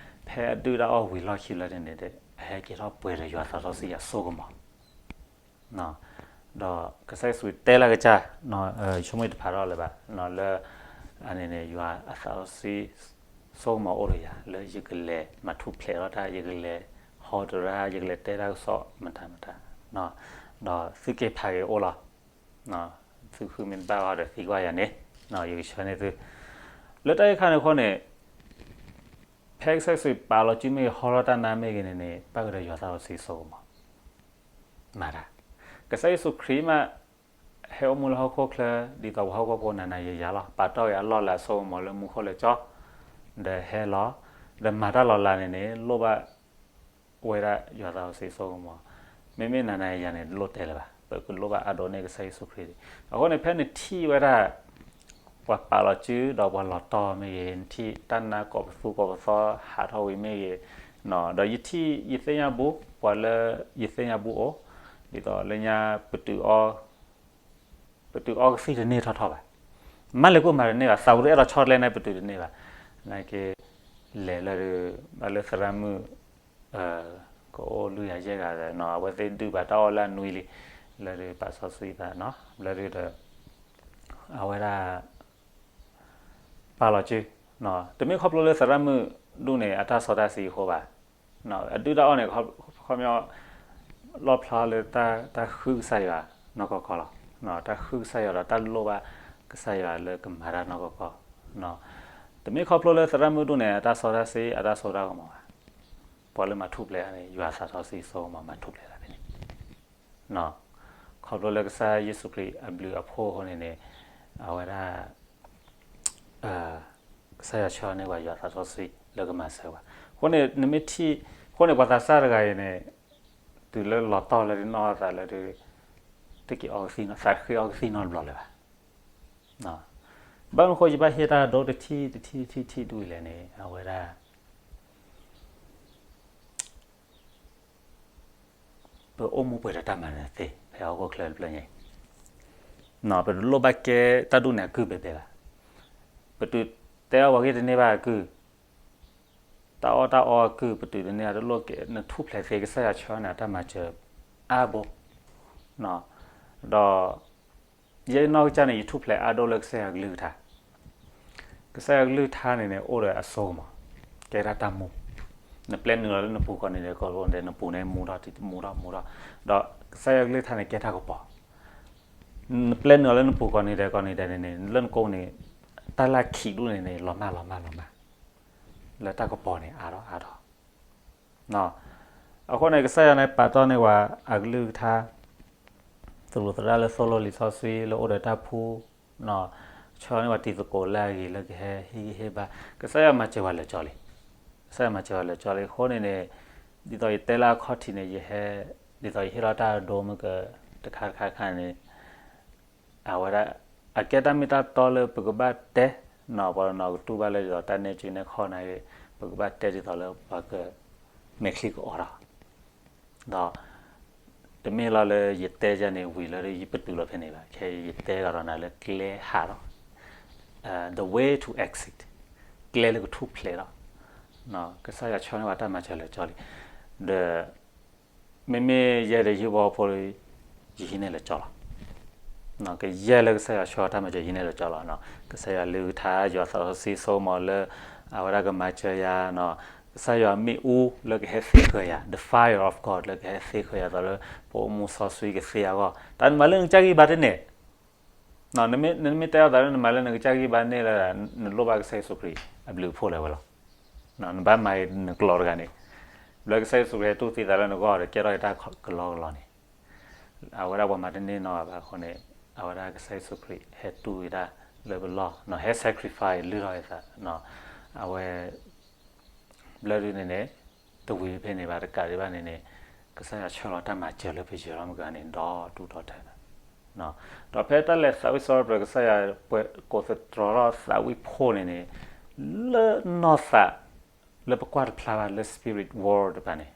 ဖဲအဒုၣ်တၢ်အီၣ်ဝံၤလီၢ်ခံလၢန့ၣ်န့ၣ် အဟဲက့ၤထီၣ်ပှဲၤဒီးယွၤသးစီဆှံအစိကမီၤ ဒီးကစၢ်ယ့ၣ်ၡူးတဲလၢကစၢ်, ယဆိကမိၣ်တဖးထီၣ်လၢၤဘၣ်, လၢ အန့ၣ်န့ၣ် ယွၤအသးစီဆှံ စိကမီၤအိၣ်ဒီးယၤ လၢယကလဲၤမၤထူၣ်ဖျဲးထီၣ်တၢ် ယကလဲၤဟီတရါ ယကလဲၤတဲတၢ်ကစီၣ်မတၤမတၤ, ဒီးသုက့ၤဖးက့ၤအိၣ်လီၤ, သုဃုမ့ၢ်တဘၣ်အီၤဒီးသံကွၢ်ယၤန့ၣ်, ယကဆှၢန့ၢ်သု, လၢတၢ်အံၤခါန့ၣ်အဃိန့ၣ် ဖဲကစၢ်ယ့ၣ်ၡူးပာ်လီၤစုမ့ၢ်ဂ့ၤ ဟီထီၣ်တၢ်နါမ့ၢ်ဂ့ၤန့ၣ်န့ၣ် ပၣ်ဃုာ်ဒီးယွၤသးစီဆှံစိကမီၤ မၤတၢ်, ကစၢ်ယ့ၣ်ၡူးခရံာ်မး ဟဲအိၣ်မူလၢဟီၣ်ခိၣ်ချၢ ဒ်သိးပှၤဟီၣ်ခိၣ်ဖိနၤနၤယၤယၤလီၤ. ပာ်တ့ၢ်က့ၤအလီၢ်လၤအစိကမီၤလၢမူခိၣ်လၢကၠီ, ဒီးဟဲလီၤ, ဒီးမၤတၢ်လီၤလးန့ၣ်န့ၣ် လိၣ်ဘၣ်ဝဲဒၣ်ယွၤသးစီဆှံစိကမီၤ, မ့မ့ၢ်နၤနၤယၤယၤန့ၣ် လိၣ်တဲလၢၤဘၣ်, ပကလိၣ်ဘၣ်အါဒိၣ်န့ၢ်ကစၢ်ယ့ၣ်ၡူးခရံာ်, အဃိန့ၣ် ဖဲနထံၣ်ဝဲဒၣ် ပှၤပာ်လီၤစုဒီးပှၤလီၤတီၢ်မ့ၢ်ဂ့ၤ, နထံၣ်တၢ်နါကိးပသူကိးပသီ ဟးထီၣ်ဝံၤမ့ၢ်ဂ့ၤ, ဒီးယထံၣ်ယသ့ၣ်ညါဘူး ပှၤလၢယသ့ၣ်ညါဘူးအိၣ်, ဒ်သိးလၢညါ ပတုာ်အီ ပတုာ်အီကသံၣ်တန့ၢ်ထီၣ်ထီၣ်ဘၣ်, မ့ၢ်လဲၤကိၣ်မၤတန့ၢ်ဘၣ်, သးပူၤတအဲၣ်ဒိးဆီတလဲန့ၣ် ပတုာ်တန့ၢ်ဘၣ်, နာ်က့ လဲၤလၢ ဘၣ်လၢသရၣ်မုၣ် ကအိၣ်လွံၢ်ဂၤယဲၢ်ဂၤဒီး အဝဲသ့ၣ်ဒုးဘၣ်တၢ်အီၣ်လၢအနွံလံ, လၢဒုးပာ်စီဆှံသးနီၤ, လၢဒုးဒီး အဝဲဒၣ် ပာ်လီၤစု, တမ့ၢ်ခီဖျိလၢသရၣ်မုၣ်ဒူၣ်န့ၣ် အတၢ်စီတၢ်ဆှံအဃိဘၣ်, အဒုၣ်တၢ်အီၣ်န့ၣ် ခီပညီ လီၣ်ဖျါလၢတၢ်ဃုကစၢ်ယွၤနီၢ်ကီၢ်ကီၢ်လီၤ, တၢ်ဃုကစၢ်ယွၤဒီးတၢ်လိၣ်ဘၣ်ကစၢ်ယွၤလၢကမၤတၢ်နီၢ်ကီၢ်ကီၢ်, တမ့ၢ်ခီဖျိလၢသရၣ်မုၣ်ဒူၣ်န့ၣ် အတၢ်စီတၢ်ဆှံ အတၢ်စိတၢ်ကမီၤဘၣ်, ပှၤလၢမၤထူၣ်ဖျဲးတၢ်န့ၣ် ယွၤသးစီဆှံစိကမီၤမၤထူၣ်ဖျဲးတၢ်ဖဲန့ၣ် ခီဖျိလၢကစၢ်ယ့ၣ်ၡူးခရံာ်အဘျုးအဖှိၣ်အဃိန့ၣ်န့ၣ် အဝဲဒၣ် ကစၢ်ယွၤဆှၢန့ၢ်ပှၤယွၤသးစီဆှံ လၢကမၤစၢၤပှၤ, အဃိန့ၣ် နမ့ၢ်ထံၣ်, အဃိန့ၣ် ပှၤသးစၢ်တဂၤအံၤန့ၣ် တုၤလၢလီၤတီၢ်လၢဒုးနီၢ်သးလၢဒုး တက့ၤအီကသံၣ်နီတဘျီလၢၤဘၣ်, ဘၣ်မနုၤဃိ ယဘၣ်ဟ့ၣ်တၢ်ဒိတထံၣ်တထံၣ်တထံၣ်တထံၣ်ဒ်လဲၣ်န့ၣ် အဝဲဒၣ် ပအိၣ်မူပှဲၤဒီးတၢ်မၤနၢၤသ့ ဖဲဟီၣ်ခိၣ်ချၢတဖျၢၣ်ညါအံၤ, ပတလိၣ်ဘၣ်ကဲတၢ်ဒူၣ်န့ၣ်အကုၢ်ဘဲဘဲဘၣ်, ပတုၤတဲအီၣ်ပှၤဂ့ၢ်တန့ၢ်ဘၣ်အကုၢ်, တၢ်အီၣ်တၢ်အီအကုၢ် ပတုၤတန့ၢ်ဘၣ်တလိၣ်ကဲ နထူၣ်ဖျဲးသ့ ကစၢ်ယွၤဆှၢန့ၢ်တၢ်မၤစၢၤအါဘိ, ဒီး ယဲနီၢ်ကစၢ်န့ၣ် ယထူၣ်ဖျဲးအါဒိၣ်လၢကစၢ်ယွၤကလုၢ်ကထါ, ကစၢ်ယွၤကလုၢ်ကထါန့ၣ်န့ၣ် အိၣ်ဒီးအစိကမီၤ, ကဲဒၣ်တၢ်မူ, နပျဲနုာ်လီၤလၢနပူၤကိးနံၤဒဲးကိးနံၤဒဲး နပူၤန့ၣ်မူထီၣ်မူထီၣ်မူထီၣ်, ဒီးကစၢ်ယွၤကလုၢ်ကထါန့ၣ် ကဲတၢ်ကပီၤ, နပျဲနုာ်လီၤလၢနပူၤကိးနံၤဒဲးကိးနံၤဒဲးန့ၣ်န့ၣ် လၢနကိးန့ၣ် တၢ်လၢခံးဒူၣ်န့ၣ်န့ၣ် လီၤမၢ်လီၤမၢ်လီၤမၢ်, လၢတၢ်ကပီၤန့ၣ်အါထီၣ်အါထီၣ် အဃိန့ၣ် ကစၢ်ယွၤန့ၣ် ပာ်တီၢ်န့ၢ်ပှၤအကလုၢ်ကထါ, သရူးသရၣ်လၢသိၣ်လိလံာ်စီဆှံ လၢအိၣ်ဒီးတၢ်ဖှူ, ဆှၢန့ၢ်ပှၤတံၤသကိးလၢအဂ့ၤလၢကဟဲဟ့ၣ်ဂံၢ်ဟ့ၣ်ဘါ, ကစၢ်ယွၤမၤစၢၤပှၤလၢာ်ကၠီလံ, ကစၢ်ယွၤမၤစၢၤပှၤလၢာ်ကၠီလံအဃိန့ၣ်န့ၣ်, ဒ်သိးယတဲလၢအခီၣ်ထံးန့ၣ် ယဟဲ ဒ်သိးယဟ့ၣ်လီၤတၢ်ဒိမ့ၢ်က တခါတခါခါန့ၣ် အဝဲဒၣ် အကဲတၢ်မ့ၢ်တၢ်တီလၢပကဘၣ်တဲ နီၢ်ပှၤနီၢ်ကတူၢ်ဘၣ်လၢ ဒ်သိးတၢ်နဲၣ်စုနဲၣ်ခီၣ်န့ၣ် ပကဘၣ်တဲဒ်သိးလၢပှၤက မဲာ်ချံကအိးထီၣ် ဒီး တမ့ၢ်လီၤလၢယတဲယၤန့ၣ် ဝံၤလၢယပတုာ်လီၤဖဲန့ၣ်ဘၣ်, ခဲအံၤယတဲဂၤဒီးနၤလၢကျဲဟးထီၣ် the way to exit, ကျဲလၢကထူၣ်ဖျဲးထီၣ်, ကစၢ်ယွၤဆှၢန့ၢ်ပှၤတၢ်မၤစၢၤလၢာ်ကၠီလံ, ဒီး မ့မ့ၢ်ယဲဒၣ်ဟံၣ်ဖိဃီဖိ ယဟံးန့ၢ်လၢာ်ကၠီလီၤ. ကယဲၢ်လၢကစၢ်ယွၤဆှၢတၢ်မၤစၢၤ ယဟံးန့ၢ်လၢာ်ကၠီလီၤ. ကစၢ်ယွၤလုၢ်ထါ ယွၤသးစီဆှံဆိကမိၣ်လၢ အဝဲဒၣ်ကမၤစၢၤယၤ, ကစၢ်ယွၤမ့ၣ်အူလၢကဟဲသ့ဃာ်ယၤ, the fire of God လၢကဟဲသ့ဃာ်ယၤ သိးလၢ ပအိၣ်မူစီဆှံကသ့အဂီၢ်, တၢ်နမၤလၢနကစၢ်ဂံၢ်ဘါတန့ၢ် နမ့ၢ်တဲအသးလၢနမၤလၢနကစၢ်ဂံၢ်ဘါန့ၢ်လၢ နလိၣ်ဘၣ်ကစၢ်ယ့ၣ်ၡူးခရံာ်အဘျုးအဖှိၣ်လၢၤဝဲလီၤ. နဘၣ်မၤနကျိာ်တဂၤန့ၣ်, ဘျီကစၢ်ယ့ၣ်ၡူးခရံာ်ဟဲတူၢ်သံသးလၢနဂီၢ်ဒီး ကဲထီၣ်က့ၤတၢ်ကလီကလီန့ၣ်, အဝဲဒၣ်ပှၤမၤတန့ၢ်နီၢ်ဘၣ်အဃိန့ၣ်, အဝဲဒၣ်ကစၢ်ယ့ၣ်ၡူးခရံာ်ဟဲတူၢ်ဝဲဒၣ်လၢပလီၢ်, ဟဲ sacrifice လုၢ်ထီၣ်ဝဲသး, အဝဲ ဘျၢဒုန့ၣ်န့ၣ် တဝံၤဖဲန့ၣ်ဘၣ် တကးဒံးဘၣ်န့ၣ်န့ၣ်, ကစၢ်ယွၤဆှၢလီၤတၢ်မၤစၢၤလၢပယၢၤလီၤမုၢ်ဂၤန့ၣ် ဒီတူၢ်ဒီထၢဘၣ်. ဒီးဖဲတၢ်လဲၤသးဝံၣ်စီဆှံပတြၢၤကစၢ်ယွၤ ပှဲၤကိးသတြီထီၣ်သးဝံၣ်ဖိန့ၣ်န့ၣ်, လၢနီၢ်သး လၢပကွၢ်တဖျါဘၣ်လၢ spirit world တဖၣ်န့ၣ်,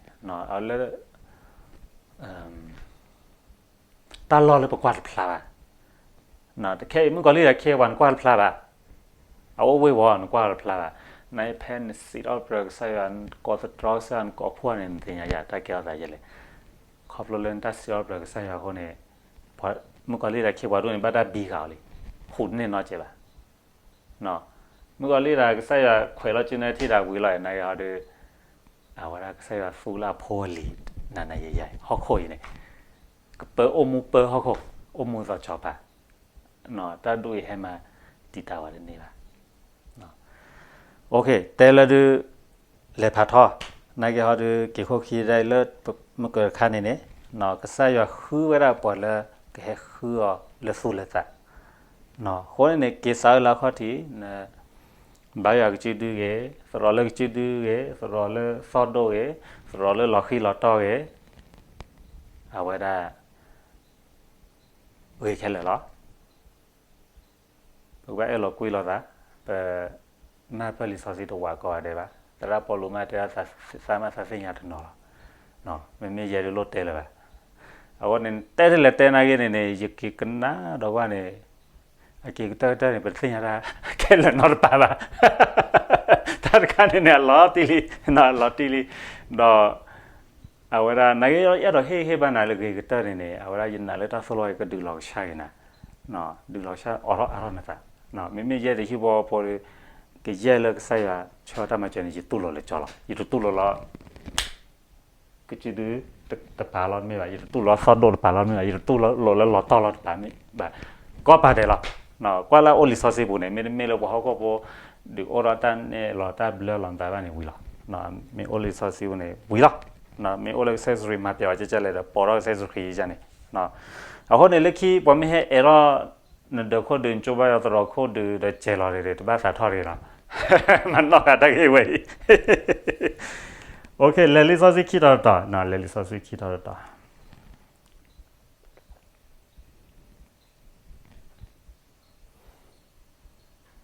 အလၢ တၢ်လီၢ်လၢပကွၢ်တဖျါဘၣ်. တခဲအံၤ မုၣ်ကီၤလံၢ်ဒီးခ့ပှၤနကွၢ်တဖျါဘၣ်, အအိၣ်ဝ့ၢ်ဝီၤနကွၢ်တဖျါဘၣ်, နဖဲနစံးထီၣ်ပတြၢၤကစၢ်ယွၤ ကိးသတြီကစၢ်ယွၤ နကိးဖှိၣ်န့ၣ် နသ့ၣ်ညါယၤတၢ်ကဲထီၣ်သးယဲလဲၣ်. ခီဖျိလၢနတၢ်စံးထီၣ်ပတြၢၤကစၢ်ယွၤအဃိန့ၣ်, မုၣ်ကီၤလံၢ်ဒီးခ့ပှၤဒိၣ်န့ၣ် ဘၣ်တၢ်ဘံဃာ်အီၤလံ, ဟူးတန့ၢ်နီတစဲးဘၣ်. မုၣ်ကီၤလံၢ်ဒီးကစၢ်ယွၤခွဲးလီၤစုနဲထံၣ်ဒီးဝံၤလီၤ, နာ်က့ဟီဒီး အဝဲဒၣ်ကစၢ်ယွၤသူလၢအဖိအလံၤ, နၤနၤယၤယၤဟီၣ်ခိၣ်အံၤန့ၣ်, ကပၢအိၣ်မူပၢဟီၣ်ခိၣ်, အိၣ်မူသီစီၤပၤ, တၢ်ဒ်အံၤဟဲမၤတံာ်တာ်ဝဲတန့ၢ်ဘၣ်. တဲလၢဒုး လဲၤဖးထီ, နာ်က့ဟီဒီး က့ၤခိၣ်ခံဒၣ်အံၤလၢမုၢ်ကၢၤတခါန့ၣ်န့ၣ်, ကစၢ်ယွၤဃုဝဲဒၣ်ပှၤလၢကဟဲဃုအီၤလၢသူၣ်လၢသး, အဃိန့ၣ်န့ၣ် က့ၤစးအၢလၢအခီၣ်ထံး, ဘါယွၤကစုဒုဂ့ၤ, သရိာ်လၢကစုဒုဂ့ၤ, သရိာ်လၢသီၣ်ဒိၣ်ဂ့ၤ, သရိာ်လၢလီၤဃံလီၤတီၢ်ဂ့ၤ, အဝဲဒၣ် ဂ့ၤခဲလၢာ်လီၤ. ပကဘၣ်အဲၣ်လိာ်ကွံလိာ်သး, ပနၢ်ပၢၢ်လံာ်စီဆှံတဝးကိးဂၤဒဲးဘၣ်, သရၣ်ပီလူးမ့ၢ်တဲဒၣ်သးမ့ၢ်သးသ့ၣ်ညါတနီၤလီၤ. မ့မ့ၢ်ယဲဒုးလိၣ်တဲလၢၤဘၣ်. အဃိန့ၣ် တဲတလဲၤတဲနာ်က့န့ၣ်န့ၣ် ယက့ၤကနၣ်ဒီးကွၢ်န့ၣ်, အက့ၤကတၢၢ်ကတၢၢ်န့ၣ် ပတသ့ၣ်ညါတၢ်ခဲလၢာ်နီတပၤဘၣ်. တၢ်တခါန့ၣ်န့ၣ် အလီၤတံၢ်လံ, အလီၤတံၢ်လံ, ဒီး အဝဲဒၣ် နာ်က့ယအဲၣ်ဒိးဟ့ၣ်ဂံၢ်ဟ့ၣ်ဘါနၤလၢဂ့ၤကတၢၢ်န့ၣ်န့ၣ် အဝဲဒၣ်ယနာ်လၢတၢ်သိၣ်လိကဒုးလီၤကဆှၢက့ၤနၤ, ဒုးလီၤကဆှၢအိးထီၣ်အါထီၣ်နသး, မ့မ့ၢ်ယဲဒၣ်ဟံၣ်ဖိဃီဖိဒီး ကယဲၢ်လၢကစၢ်ယွၤဆှၢတၢ်မၤစၢၤန့ၣ် ယတူၢ်လိာ်လၢကၠီလီၤ. ယတတူၢ်လိာ်လီၤ ကစုဒုတပၤလီၤတမ့ၢ်ဘၣ်, ယတတူၢ်လိာ်သီၣ်ဒိၣ်တပၤလီၤတမ့ၢ်ဘၣ်, ယတတူၢ်လိာ်လၢလီၤတီၢ်လီၤတပၤမ့ၢ်ဘၣ်, ကိးပၤဒဲးလီၤ. ကွၢ်လၢအိၣ်လံာ်စီဆှံပူၤန့ၣ် မ့တမ့ၢ်လၢပှၤဟီၣ်ခိၣ်ဖိ ဒုးအိၣ်ဒီးတၢ်နဲၣ်လီၤတၢ်ဘျၢလီၤနသးဘၣ်န့ၣ်ဝံၤလီၤ. မ့ၢ်အိၣ်လံာ်စီဆှံပူၤန့ၣ်ဝံၤလီၤ. မ့ၢ်အိၣ်လၢကစၢ်ယ့ၣ်ၡူးခရံာ်မၤပျဲဝဲကဲကဲလဲၣ်ဒီး ပိာ်ထီၣ်ကစၢ်ယ့ၣ်ၡူးခရံာ်ယန့ၣ်, အဃိန့ၣ်လၢခံ ပှၤမ့ၢ်ဟဲအဲၣ်ထီၣ် နဒၢးခိၣ်ဒုး နကၠိဘါယွၤသရိာ်ခိၣ်ဒုးဒီးစဲးလီၤန့ၣ် တဘၣ်သးထီၣ်တဂ့ၤလီၤ. မၤနီၣ်ဃာ်တၢ်ဂ့ၢ်ဝဲအံၤ. လဲၤလံာ်စီဆှံခံတီၤတတီၤ, လဲၤလံာ်စီဆှံခံတီၤတတီၤ.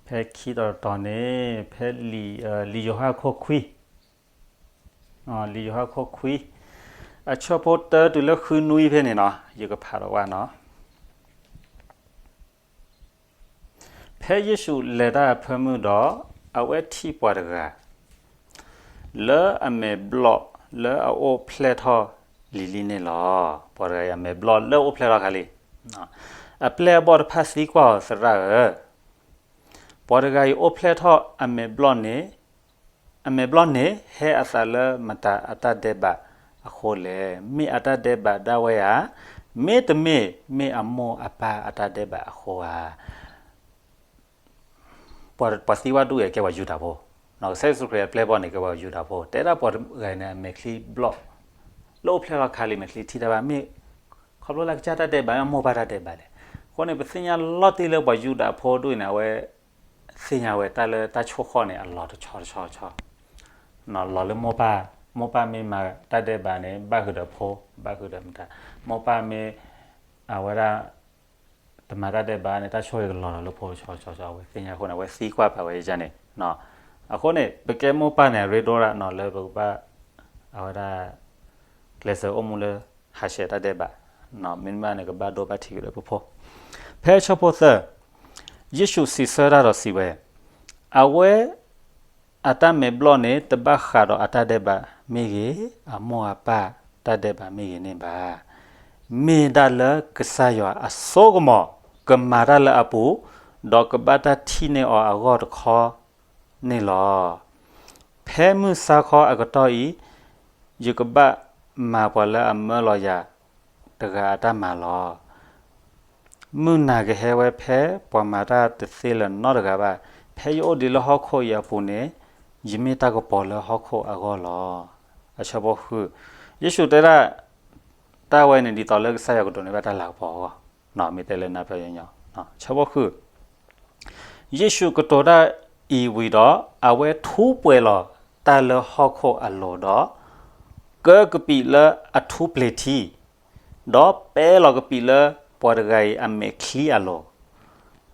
ဖဲခံတီၤတတီၤန့ၣ် ဖဲလံာ်ယိၤဟၣ်ခိၣ်ခွံ, လံာ်ယိၤဟၣ်ခိၣ်ခွံ, အဆၢဖိတၢတုၤလၢဃုနွံဖဲန့ၣ်နီၤ, ယကဖးဒီးဝဲနီၤ. ဖဲယ့ၣ်ၡူးလဲၤတၢ်အဖၢမုၢ်ဒီး အဝဲထံၣ်ပှၤတဂၤ လၢအမဲာ်ဘျီၣ်လၢအအိၣ်ဖျဲၣ်ထီၣ်လံၤလံၤန့ၣ်လီၤ. ပှၤတဂၤအံၤအမဲာ်ဘျီၣ်လၢအအိၣ်ဖျဲၣ်ထီၣ်ခါလံ. အပျဲၢ်အဘီၣ်တဖၣ်သံကွၢ်အီၤ, သရၣ်ဧၢ, ပှၤတဂၤအံၤအိၣ်ဖျဲၣ်ထီၣ်အမဲာ်ဘျီၣ်န့ၣ် အမဲာ်ဘျီၣ်န့ၣ် ဟဲအသးလၢမတၤအတၢ်ဒဲးဘးအဃိလဲၣ်. မ့ၢ်အတၢ်ဒဲးဘးဒၣ်ဝဲဧါ, မ့တမ့ၢ် မ့ၢ်အမိၢ်အပၢ်အတၢ်ဒဲးဘးအဃိဧါ. ပှၤသံကွၢ်ဒ်အံၤကဲပှၤယူဒၤဖိ, ကစၢ်ယ့ၣ်ၡူးခရံာ်အပျဲၢ်အဘီၣ်န့ၣ် ကဲပှၤယူဒၤဖိ, တဲဒၣ်ပှၤတဂၤအံၤန့ၣ် အမဲာ်ချံဘျီၣ် လၢအိၣ်ဖျဲၣ်ထီၣ်ခါလံ, မဲာ်ချံထံၣ်တၢ်ဘၣ်, မ့ၢ်ခီဖျိလၢအကစၢ်တၢ်ဒဲးဘး မ့ၢ်အမိၢ်ပၢ်တၢ်ဒဲးဘးလဲၣ်. အဃိန့ၣ် ပသ့ၣ်ညါလီၤတံၢ်လၢပှၤယူဒၤဖိဒ်အံၤန့ၣ် အဝဲသ့ၣ်ညါဝဲတၢ်လၢတၢ်ဆိၣ်ဃီၣ်န့ၣ် အလီၤတဆီတဆီတဆီ, လီၤလၢမိၢ်ပၢ် မိၢ်ပၢ်မ့ၢ်မၤတၢ်ဒဲးဘးန့ၣ် ဘၣ်ဃုာ်ဒီးဖိ, ဘၣ်ဃုာ်ဒီးမတၤ, မိၢ်ပၢ်မ့ၢ် အဝဲဒၣ် တမၤတၢ်ဒဲးဘးန့ၣ် တၢ်ဆိၣ်ဂ့ၤကလီၤဒီးလၢဖိဆီဆီဆီ အဝဲသ့ၣ်ညါအဃိန့ၣ် အဝဲသံကွၢ်ဖးဝဲယန့ၣ်, အဃိန့ၣ် ပကဲမိၢ်ပၢ်န့ၣ် အရ့ဒိၣ်ဒၣ်နီၤ လၢပကဘၣ် အဝဲဒၣ် ကျဲးစၢးအိၣ်မူလၢ ဟးဆှဲးတၢ်ဒဲးဘး, မ့တမ့ၢ်န့ၣ် ကဘၣ်ဒိဘၣ်ထံးကဒီးလၢပဖိ. ဖဲဆၢဖိသၢ, ယ့ၣ်ၡူးစံးဆၢတၢ်ဒီးစံးဝဲ, အဝဲ အတၢ်မဲာ်ဘျီၣ်န့ၣ် တဘၣ်ဃးဒီးအတၢ်ဒဲးဘးမ့ၢ်ဂ့ၤ, အမိၢ်အပၢ်တၢ်ဒဲးဘးမ့ၢ်ဂ့ၤန့ၣ်ဘၣ်. မ့ၢ်ဒၣ်လၢကစၢ်ယွၤအစိကမီၤ ကမၤတၢ်လၢအပူၤ, ဒီးကဘၣ်တၢ်ထံၣ်န့ၢ်အီၤအဂီၢ်တခီန့ၣ်လီၤ. ဖဲမုၢ်ဆါခီအကတီၢ်အံၤ, ယကဘၣ်မၤပှၤလၢအမၢလီၤယၤတဂၤအတၢ်မၤလီၤ. မုၢ်နၤကဟဲဝဲဖဲပှၤမၤတၢ်တသ့လၢၤနီတဂၤဘၣ်. ဖဲယအိၣ်ဒံးလၢဟီၣ်ခိၣ်အံၤအပူၤန့ၣ်, ယမ့ၢ်တၢ်ကပီၤလၢဟီၣ်ခိၣ်အဂီၢ်လီၤ. အဆၢဖိဃု, ယ့ၣ်ၡူးတဲဒၣ် တၢ်ဝဲန့ၣ်ဒ်သိးလၢကစၢ်ယွၤကဒိးန့ၢ်ဘၣ်တၢ်လၤကပီၤအဂီၢ်, မ့ၢ်တဲလၢနၢ်ပၢၢ်ညီညီ, ဆၢဖိဃု, ယ့ၣ်ၡူးကတိၤတၢ်အံၤဝံၤဒီး အဝဲထူးပှဲၤလီၤတၢ်လၢဟီၣ်ခိၣ်အလိၤဒီး ကၢကပံာ်လၢအထူပျ့ၤထံ, ဒီးပဲလီၤကပံာ်လၢပှၤတဂၤအံၤအမဲာ်ချံအလိၤ,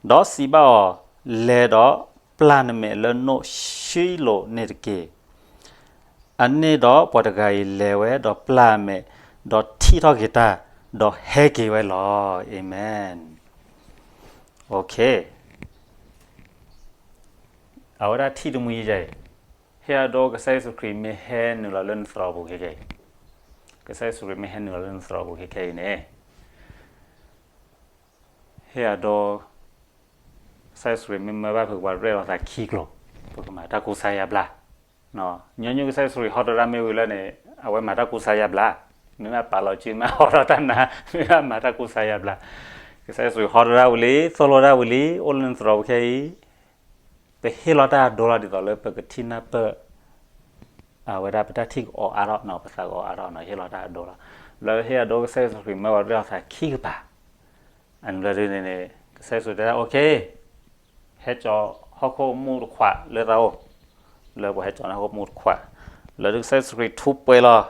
ဒီးစံးဘၣ်အီၤ, လဲၤဒီးပျၢ်နမဲာ်လၢနိၣ်ၡံလိာ်န့ၣ်တက့ၢ်. အန့ၣ်ဒီးပှၤတဂၤအံၤလဲၤဝဲဒီးပျၢ်အမဲာ်, ဒီးထံၣ်ထီၣ်က့ၤတၢ်, ဒီးဟဲက့ၤဝဲလီၤ. အၤမ့ၣ်. အဝဲဒၣ်ထံၣ်တမှံၤယဲအံၤ, ဟ့ၣ်အဒိကစၢ်ယ့ၣ်ၡူးခရံာ်မ့ၢ်ဟဲနုာ်လီၤလၢနသရိာ်ပူၤခဲခဲအံၤ, ကစၢ်ယ့ၣ်ၡူးခရံာ်မ့ၢ်ဟဲနုာ်လီၤလၢနသရိာ်ပူၤခဲခဲအံၤန့ၣ်, ဟ့ၣ်အဒိ ကစၢ်ယ့ၣ်ၡူးခရံာ်မ့ၢ်မၢဘၣ်ဖုးပှၤရဲၣ်လီၤသးခံကျိၤ, ပကမၤတၢ်ကူစါယါဘျါ. ညီနုၢ်ကစၢ်ယ့ၣ်ၡူးခရံာ်ဟီတရၣ်မ့ၢ်ဝံၤလၢန့ၣ် အဝဲမၤတၢ်ကူစါယါဘျါ, မ့ၢ်ဘၣ်ပာ်လီၤစုမ့ၢ်ဟီထီၣ်တၢ်နါ, မ့ၢ်ဘၣ်မၤတၢ်ကူစါယါဘျါ. ကစၢ်ယ့ၣ်ၡူးခရံာ်ဟီတရၣ်ဝံၤလံ, သိၣ်လိတၢ်ဝံၤလံ, အိၣ်လၢနသရိာ်ပူၤခဲအံၤ, ပဟ့ၣ်လီၤတၢ်အဒိလီၤဒ်သိးလၢပကထံၣ်နၢ်ပၢၢ် အဝဲဒၣ်ပတၢ်ထံၣ်ကအီၣ်အါထီၣ်နီၤ, ပသးကအီၣ်အါထီၣ်နီၤ, ဟ့ၣ်လီၤတၢ်အဒိလီၤ. လၢဟ့ၣ်အဒိကစၢ်ယ့ၣ်ၡူးခရံာ်မၢပှၤရဲၣ်လီၤသးခံကပၤ, အန့ၣ်ဘျီဒုန့ၣ်န့ၣ် ကစၢ်ယ့ၣ်ၡူးတဲဒၣ် okay, ဟဲကၠီၤဟီၣ်ခိၣ်မူတခွးလၢသးအိၣ်, လၢပှၤဟဲကၠီၤန့ၢ်ဟီၣ်ခိၣ်မူတခွး, လၢဒုကစၢ်ယ့ၣ်ၡူးခရံာ်ထူးပှဲၤလီၤ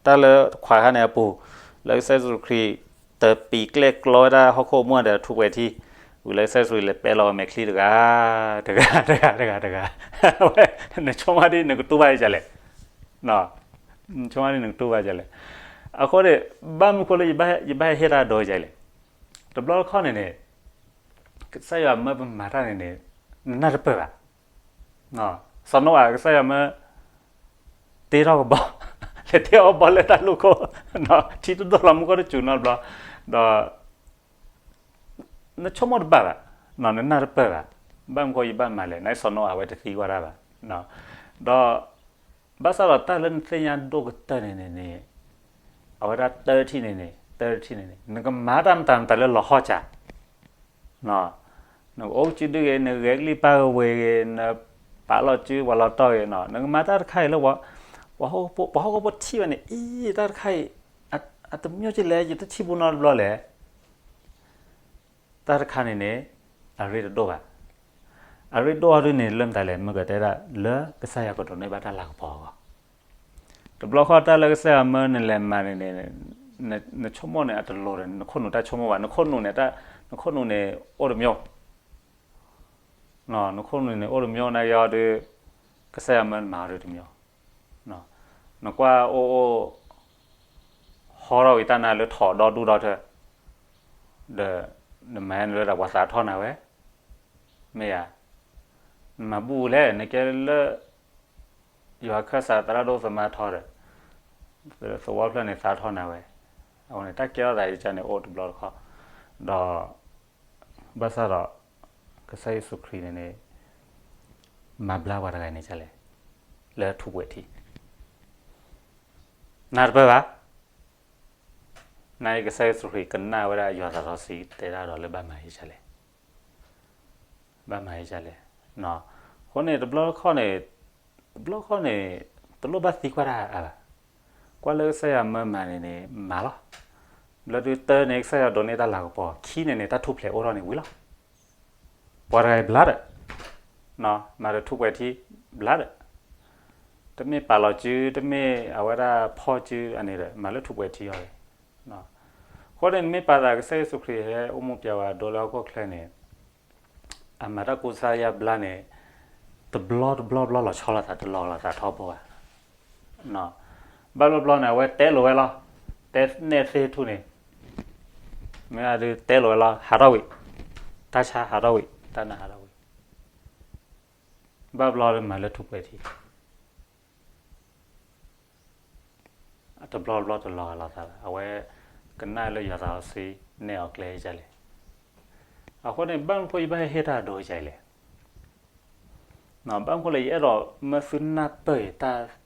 တၢ်လၢတခွးခါန့ၣ်အပူၤ, လၢကစၢ်ယ့ၣ်ၡူးခရံာ် တပံၤကျဲၣ်ကျီဝဲဒၣ်ဟီၣ်ခိၣ်မူဒီးထူးပှဲၤထံ, ဝံၤလၢကစၢ်ယ့ၣ်ၡူးခရံာ်လဲၤပဲလီၤအမဲာ်ချံတဂၤ, တဂၤ, တဂၤ, တဂၤ, တဂၤ, ဝဲ, နဆိကမိၣ်ဒ်နကတူၢ်ဘၣ်ဒ်လဲၣ်, နဆိကမိၣ်ဒ်နကတူၢ်ဘၣ်ဒ်လဲၣ်. အဃိန့ၣ် ဘၣ်မနုၤဃိလၢ ယဘၣ်ဟဲဟ့ၣ်တၢ်ဒိဒ်လဲၣ်. တဘျီတခီၣ်န့ၣ်န့ၣ် ကစၢ်ယွၤမၢပမၤတၢ်န့ၣ်န့ၣ် နနၢ်တပၢၢ်ဘၣ်. စီၤနိအၤ ကစၢ်ယွၤမၢ တ့ထီၣ်ကဘီ, လဲၤတ့အီၣ်ကဘီလၢတၢ်လူၢ်ခိၣ်, ထံတဒိၣ်လီၤမူကီၢ်တစူၤနီတဘျီ, ဒီး နဆိကမိၣ်တဘၣ်ဘၣ်, နနၢ်တပၢၢ်ဘၣ်, ဘၣ်မနုၤဃိယဘၣ်မၤလဲၣ်, နစီၤနိအၤဝဲတသံကွၢ်တၢ်ဘၣ်. ဒီး ဘၣ်ဆၣ်ဒီးတၢ်လၢနသ့ၣ်ညါဒိၣ်ကတၢၢ်န့ၣ်န့ၣ်န့ၣ်, အဝဲဒၣ်တၢ်ထံၣ်န့ၣ်န့ၣ်, တၢ်ထံၣ်န့ၣ်န့ၣ် နကမၤတၢ်မတၤမတၤလၢလီၤဟီၣ်စၢ် နကအိၣ်ကစုဒုဂ့ၤ, နဂဲၤကလံၣ်ပၢ်ကဝ့ၤဂ့ၤ, နပာ်လီၤစုပှၤလီၤတီၢ်ဂ့ၤနီၤ, နကမၤတၢ်တခါအံၤလၢ ပှၤဟီၣ်ခိၣ်ဖိထံၣ်ဝဲန့ၣ်, အံၤ တၢ်တခါအံၤ အတမၠိၢ်က့လဲၣ်, ယတထံၣ်ဘူးနီတဘျီလဲၣ်. တၢ်တခါန့ၣ်န့ၣ် အရ့တဒိၣ်ဘၣ်. အရ့ဒိၣ်အီၤဒ်န့ၣ် လၢမတၤလဲၣ်, မ့ၢ်ကတဲဒၣ်လၢကစၢ်ယွၤကဒိးန့ၢ်ဘၣ်တၢ်လၤကပီၤအဂီၢ်. တဘျီဃီတၢ်လၢကစၢ်ယွၤမၢနလဲၤမၤန့ၣ်န့ၣ်, နဆိကမိၣ်န့ၣ် အတလိၤဒီး နခိၣ်နူာ်တၢ်ဆိကမိၣ်ဘၣ်, နခိၣ်နူာ်န့ၣ်, နခိၣ်နူာ်န့ၣ် အိၣ်တမၠိၢ် နခိၣ်နူာ်န့ၣ် အိၣ်တမၠိၢ်နာ်က့အီၤဒီး ကစၢ်ယွၤမၢနမၤအီၤဒ်တမၠိၢ်. နကွၢ်အိၣ်အိၣ် ဟီထီၣ်ဝံၤတၢ်နါလၢထီၣ်ဒီဒူၣ်ဒီထၢ, ဒီး နမၤနလၢဒၣ်ပှၤသးထီၣ်နၤဝဲ, မ့ၢ်ဧါ. နမၤဘူၣ်လဲၣ်, နကဲလၢ ယွၤခၢၣ်စးသရၣ်ဒိၣ်သမါထီဒီး သဝီဖျၢၣ်န့ၣ်သးထီၣ်နၤဝဲ. အဃိန့ၣ် တၢ်ကဲထီၣ်သးယကန့ၣ်အိၣ်တဘျီတခီၣ်, ဒီး ဘၣ်ဆၣ်ဒီး ကစၢ်ယ့ၣ်ၡူးခရံာ်န့ၣ်န့ၣ် မၤဘျါပှၤတဂၤန့ၣ်ဒ်လဲၣ်, လၢထူးပှဲၤထံ, နၢ်တပၢၢ်ဘၣ်. နာ်က့ကစၢ်ယ့ၣ်ၡူးခရံာ်ကနၣ်ဝဲဒၣ်ယွၤသးစီဆှံတဲဒၣ်ဒီးလၢဘၣ်မၤယဲဒ်လဲၣ်, ဘၣ်မၤယဲဒ်လဲၣ်. အဃိန့ၣ် တဘျီတခီၣ်န့ၣ်, တဘျီတခီၣ်န့ၣ် တလိၣ်ဘၣ်သံကွၢ်တၢ်အါဘၣ်. ကွၢ်လၢကစၢ်ယွၤမၢမၤန့ၣ်န့ၣ် မၤလီၤ. ဘျီဒုးတၢ်န့ၣ် ကစၢ်ယွၤဒိးန့ၢ်တၢ်လၤကပီၤ, ခံန့ၣ်န့ၣ် တၢ်ထူၣ်ဖျဲးအိၣ်ထီၣ်န့ၣ်ဝံၤလီၤ. ပှၤတဂၤအံၤဘျါဒီး, မၤဒီးထူးပှဲၤထံ ဘျါဒီး, တမ့ၢ်ပာ်လီၤစု တမ့ၢ်အဝဲဒၣ်ဖီၣ်စုအန့ၣ်ဒီး မၤလၢထူးပှဲၤထံအီၤဒီး, အဃိန့ၣ် နမ့ၢ်ပာ်သးကစၢ်ယ့ၣ်ၡူးခရံာ်ဟဲအိၣ်မူပျဲဝဲဒိလၢဟီၣ်ခိၣ်ချၢန့ၣ် အမၤတၢ်ကူစါယါဘျါန့ၣ် တဘျီတဘျီဘျီလီၤဆီလိာ်သး တလီၤလိာ်သးထီဘိဘၣ်. ဘၣ်ဘျီဘျီန့ၣ် အဝဲတဲလိာ်ဝဲလီၤ, တဲနဲၣ်သ့ၣ်ထူၣ်န့ၣ်, မ့ၢ်ဒုးတဲလိာ်ဝဲလီၤ ဟးထီၣ်ဝံၤ, တၢ်ဆါဟးထီၣ်ဝံၤ, တၢ်နါဟးထီၣ်ဝံၤ, ဘၣ်ဘျီမၤလၢထူးပှဲၤထံ တဘျီဘျီတလီၤဂာ်လိာ်သးဘၣ်. အဝဲကနၣ်လၢယွၤသးစီဆှံနဲၣ်အီၤကျဲဒ်လဲၣ်. အဃိန့ၣ် ဘၣ်မနုၤဃိယဘၣ်ဟဲဟ့ၣ်တၢ်ဒိဒ်လဲၣ်. ဘၣ်မနုၤဃိလဲၣ် ယအဲၣ်ဒိးမၢသုနၢ်ပၢၢ်အံၤတၢ်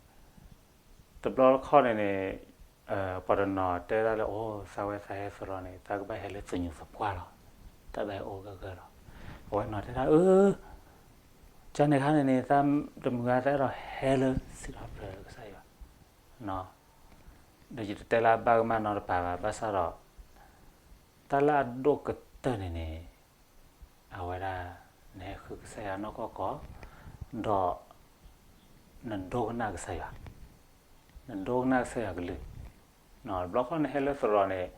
တဘျီတခီၣ်န့ၣ်န့ၣ် ပှၤတနီၤတဲဒၣ်လၢ အိၣ် သးဝဲသးဟဲသရိာ်န့ၣ် တၢ်ကဘၣ်ဟဲလၢသညူးသပှၢ်လီၤ, တၢ်ဘၣ်ဟဲအိၣ်ဂၢၢ်ဂၢၢ်လီၤ. အဝဲနီၤတဲဒၣ် အၢ ကန့ၣ်ခါန့ၣ်န့ၣ် သးတမုာ်ဂ့ၤသးအဲၣ်ဒိးဟဲလၢစံးထီၣ်ပတြၢၤကစၢ်ယွၤ, ဒီးယတတဲလၢအဘၣ်ကမၣ်နီတပၤဘၣ်, ဘၣ်ဆၣ်ဒီး တၢ်လၢအဒိၣ်ကတၢၢ်န့ၣ်န့ၣ် အဝဲဒၣ် နဟဲဃုကစၢ်ယွၤနီၢ်ကီၢ်ကီၢ်, ဒီး နဒိကနၣ်ကစၢ်ယွၤ, နဒိကနၣ်ကစၢ်ယွၤကလုၢ်, တဘျီခီၣ်နဟဲလၢသရိာ်န့ၣ်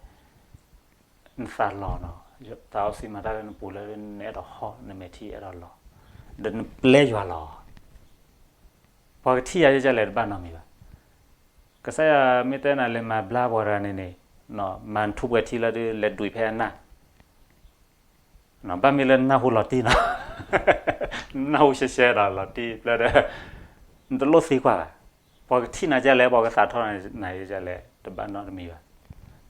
နသးလီၤနီၤ, သးစီဆှံမၤတၢ်လၢနပူၤလၢနအဲၣ်ဒိးဟီၣ် နမဲာ်ထံအဲၣ်ဒိးလီၤ, ဒီးနပျဲယွၤလီၤ. ပှၤကထံၣ်ယၤယဲၢ်ကလဲၣ်တဘၣ်နီတမံၤဘၣ်. ကစၢ်ယွၤမ့ၢ်တဲနၤလဲၤမၤဘျါပှၤတဂၤန့ၣ်န့ၣ်, မၤထူးပှဲၤထံလၢဒုး လဲၤဒွံးဖဲအနၢ် ဘၣ်မ့ၢ်လၢနၢ်ဟူလီၤတံၢ်နီၤ, နၢ်ဟူရှဲရှဲဒီးလီၤတံၢ်ဖျၢၣ်ဒီး နတလိၣ်သံကွၢ်ဘၣ်. ပှၤကထံၣ်နၤဒ်လဲၣ် ပှၤကသးထီၣ်နၤဒ်လဲၣ် တဘၣ်နီတမံၤဘၣ်.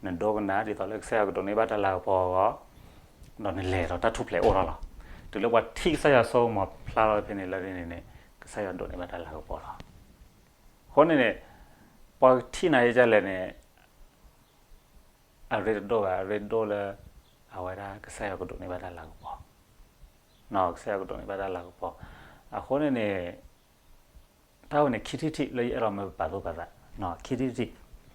နဒိကနၣ်ဒ်သိးလၢကစၢ်ယွၤကဒိးန့ၢ်ဘၣ်တၢ်လၤကပီၤအဂီၢ်, ဒီးနလဲၤဒီးတၢ်ထူၣ်ဖျဲးအိၣ်ထီၣ်လီၤ. တုၤလၢပှၤထံၣ်ကစၢ်ယွၤစိကမီၤဖျါလီၤဖဲန့ၣ်လၢန့ၣ်န့ၣ် ကစၢ်ယွၤဒိးန့ၢ်ဘၣ်တၢ်လၤကပီၤလီၤ. အဃိန့ၣ်န့ၣ် ပှၤကထံၣ်နၤယဲၢ်ကလဲၣ်န့ၣ် အရ့တဒိၣ်ဘၣ်, အရ့ဒိၣ်လၢ အဝဲဒၣ်ကစၢ်ယွၤကဒိးန့ၢ်ဘၣ်တၢ်လၤကပီၤ, ကစၢ်ယွၤကဒိးန့ၢ်ဘၣ်တၢ်လၤကပီၤ. အဃိန့ၣ်န့ၣ် တၢ်ဝဲန့ၣ်ခံထံၣ်ထံၣ်လၢယအဲၣ်ဒိးမၢပပာ်သူၣ်ပာ်သး, ခံထံၣ်ထံၣ် အိၣ်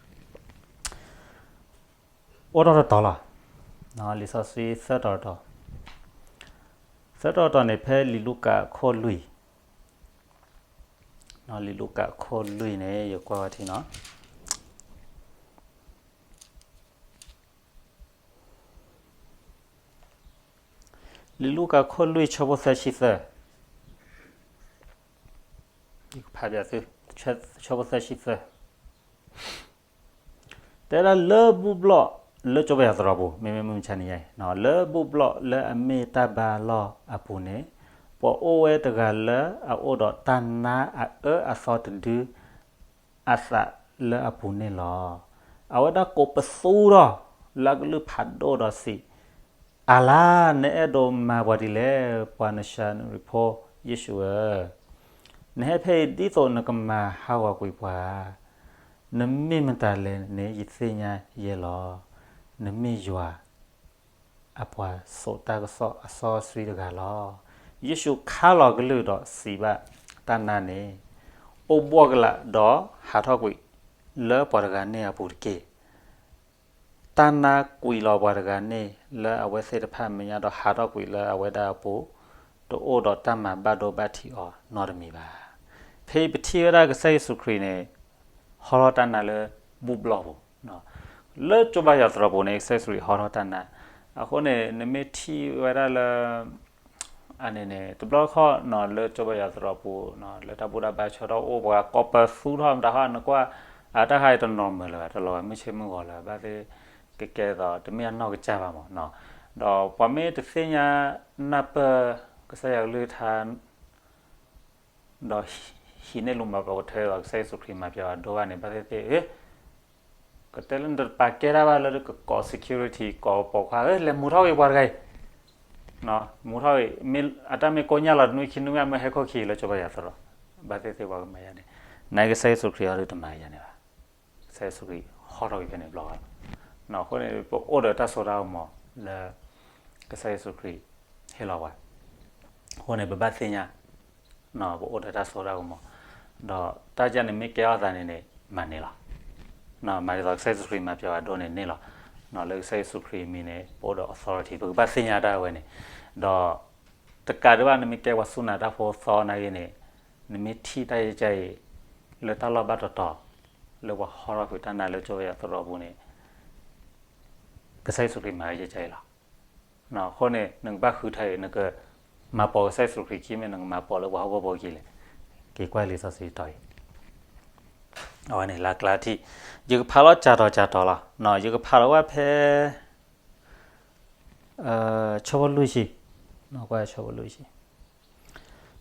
ထီၣ်တတီၤလီၤ. လံာ်စီဆှံသၢတီၤတတီၤ, သၢတီၤတတီၤန့ၣ် ဖဲလံာ်လူၤကၣ်အခိၣ်လွံၢ်, လံာ်လူၤကၣ်အခိၣ်လွံၢ်န့ၣ် ယကွၢ်ဝဲထံနီၤ. လံာ်လူၤကၣ်ခိၣ်လွံၢ် ဆၢဖိသၢဆံသၢ, ယကဖးဘၣ်သု, ဆၢဖိသၢဆံသၢ, တဲဒၣ်လၢဘူၣ်ဘျီၣ်လၢကၠိဘါယွၤသရိာ်ပူၤ မ့မ့ၢ်မုၢ်မဆါန့ၣ်ယါအံၤ, လၢဘူၣ်ဘျီၣ်လၢအမ့ၢ်တၢ်ဘါလီၢ်အပူၤန့ၣ်, ပှၤအိၣ်ဝဲတဂၤလၢအအိၣ်ဒီးတၢ်နါအအၢအသီတဒု အသးလၢအပူၤန့ၣ်လီၤ. အဝဲဒၣ်ကိးပသူထီၣ်လၢအကလုၢ်ဖးဒိၣ်ဒီးစံး, အၣ်လါ, နအဲၣ်ဒိးမၤပှၤဒ်လဲၣ်, ပှၤနၡၤနရံဖိယ့ၣ်ၡူးဧၢ, နဟဲဖဲအံၤဒ်သိးနကမၤဟးဂီၤကွံာ်ပှၤဧါ. နမ့ၢ်မတၤလဲၣ်န့ၣ် ယသ့ၣ်ညါယဲလီၤ. နမ့ၢ်ယွၤ အပှၤစိာ်တၢ်ကစီၣ်အစီဆှံတဂၤလီၤ. ယ့ၣ်ၡူးခါလီၤကလုၢ်ဒီးစံးဘၣ်တၢ်နါန့ၣ်, အိၣ်ဘှီၣ်ကလာ်ဒီးဟးထီၣ်ကွံာ်လၢပှၤတဂၤန့ၣ်အပူၤတက့ၢ်. တၢ်နါကွံာ်လီၤပှၤတဂၤန့ၣ်လၢအဝဲသ့ၣ်တဖၣ်အမဲာ်ညါ ဒီးဟးထီၣ်ကွံာ်လၢအဝဲဒၣ်အပူၤ, တအိၣ်ဒီးတၢ်မၤဘၣ်ဒိဘၣ်ထံးအီၤနီတမံၤဘၣ်. ဖဲအံၤပထံၣ်ဝဲဒၣ်ကစၢ်ယ့ၣ်ၡူးခရံာ်န့ၣ် ဟီထီၣ်တၢ်နါလၢဘူၣ်ဘျီၣ်ပူၤ, လၢကၠိဘါယွၤသရိာ်ပူၤန့ၣ် ကစၢ်ယ့ၣ်ၡူးခရံာ်ဟီထီၣ်တၢ်နါ. အဃိန့ၣ် နမ့ၢ်ထံၣ်ဝဲဒၣ်လၢ အန့ၣ်န့ၣ် တဘျီတခီၣ်နီၤ လၢကၠိဘါယွၤသရိာ်ပူၤ လၢတၢ်ဘူၣ်တၢ်ဘါဆၢထီၣ်အိၣ် ပှၤကိးပသူထီၣ်မတၤဟီ နကွၢ် အတၢ်ခါအံၤတနီၤမုာ်လၢၤဘၣ် တလီၤဂာ်မုၢ်ဆ့ၣ်မုၢ်ဂီၤလၢၤဘၣ်သ့ၣ် ကကဲသိး တမ့ၢ်အနီၢ်ကစၢ်ဘၣ်မးနီၤ. ဒီးပှၤမ့ၢ်တသ့ၣ်ညါနၢ်ပၢၢ် ကစၢ်ယွၤကလုၢ်ကထါ ဒီးဟံးန့ၢ်လူၤမၤပှၤကထၢဒီး ကစၢ်ယ့ၣ်ၡူးခရံာ်မၤပျဲဝဲဒိဘၣ်န့ၣ် ဘၣ်သ့ၣ်သ့ၣ် ကတဲလၢနတပာ်ကဲတၢ်ဘၣ်လၢကကိး security ကိးပိာ်ခွါ လဲၤမူထီၣ်ဂ့ၤပှၤတဂၤအံၤ မူထီၣ်ဂ့ၤ အတၢ်မ့ၢ်ကိးညါလီၤတနွံခံနွံ အမ့ၢ်ဟဲခိၣ်ခံလၢကၠိဘါယွၤသရိာ် ဘၣ်သ့ၣ်သ့ၣ်ပှၤကမၤယၤန့ၣ် နာ်က့ကစၢ်ယ့ၣ်ၡူးခရံာ်အီၤဒုးတမၤယၤန့ၣ်ဘၣ်. ကစၢ်ယ့ၣ်ၡူးခရံာ်ဟီထီၣ်ကွံာ်ဖဲန့ၣ်ဘျီလီၤ. အဃိန့ၣ် ပအိၣ်ဒီးတၢ်စိတၢ်ကမီၤလၢ ကစၢ်ယ့ၣ်ၡူးခရံာ်ဟ့ၣ်လီၤပှၤ အဃိန့ၣ် ပဘၣ်သ့ၣ်ညါ ပအိၣ်ဒီးတၢ်စိတၢ်ကမီၤ ဒီးတၢ်ယၤန့ၣ်မ့ၢ်ကဲထီၣ်သးန့ၣ်န့ၣ် မၤန့ၢ်လီၤ. မၤဒ်သိးကစၢ်ယ့ၣ်ၡူးခရံာ်မၤပျဲဝဲဒိန့ၣ်န့ၢ်လီၤ. လၢကစၢ်ယ့ၣ်ၡူးခရံာ်အမံၤန့ၣ် ပအိၣ်ဒီး authority ပကဘၣ်သ့ၣ်ညါတၢ်ဝဲန့ၣ် ဒီး တကးဒံးဘၣ် နမ့ၢ်ကဲပှၤစူၢ်နာ်တၢ်ဖိသီနာ်က့န့ၣ် နမ့ၢ်ထံၣ်တၢ်ယဲၢ်ကဲအံၤ လၢတၢ်လီၢ်ဘၣ်တတီၤ လၢပှၤဟီထီၣ်ကွံာ်တၢ်နါလၢကၠိဝဲယွၤသရိာ်ပူၤန့ၣ် ကစၢ်ယ့ၣ်ၡူးခရံာ်မၤဝဲကဲအံၤလီၤ. အဃိန့ၣ် နကဘၣ်ဃုထၢအံၤ နကမၤပိာ်ကစၢ်ယ့ၣ်ၡူးခရံာ်ခံမ့ၢ် နကမၤပိာ်လၢပှၤဟီၣ်ခိၣ်ဖိခံလဲၣ်. က့ၤကွၢ်လံာ်စီဆှံတီၤအံၤ, အဝဲန့ၣ်လၢအကျါထံၣ်, ယကဖးလီၤကၠၤတီၤကၠၤတီၤလီၤ. ယကဖးလီၤဝဲဖဲ ဆၢဖိလွံၢ်ဆံ, ဆၢဖိလွံၢ်ဆံ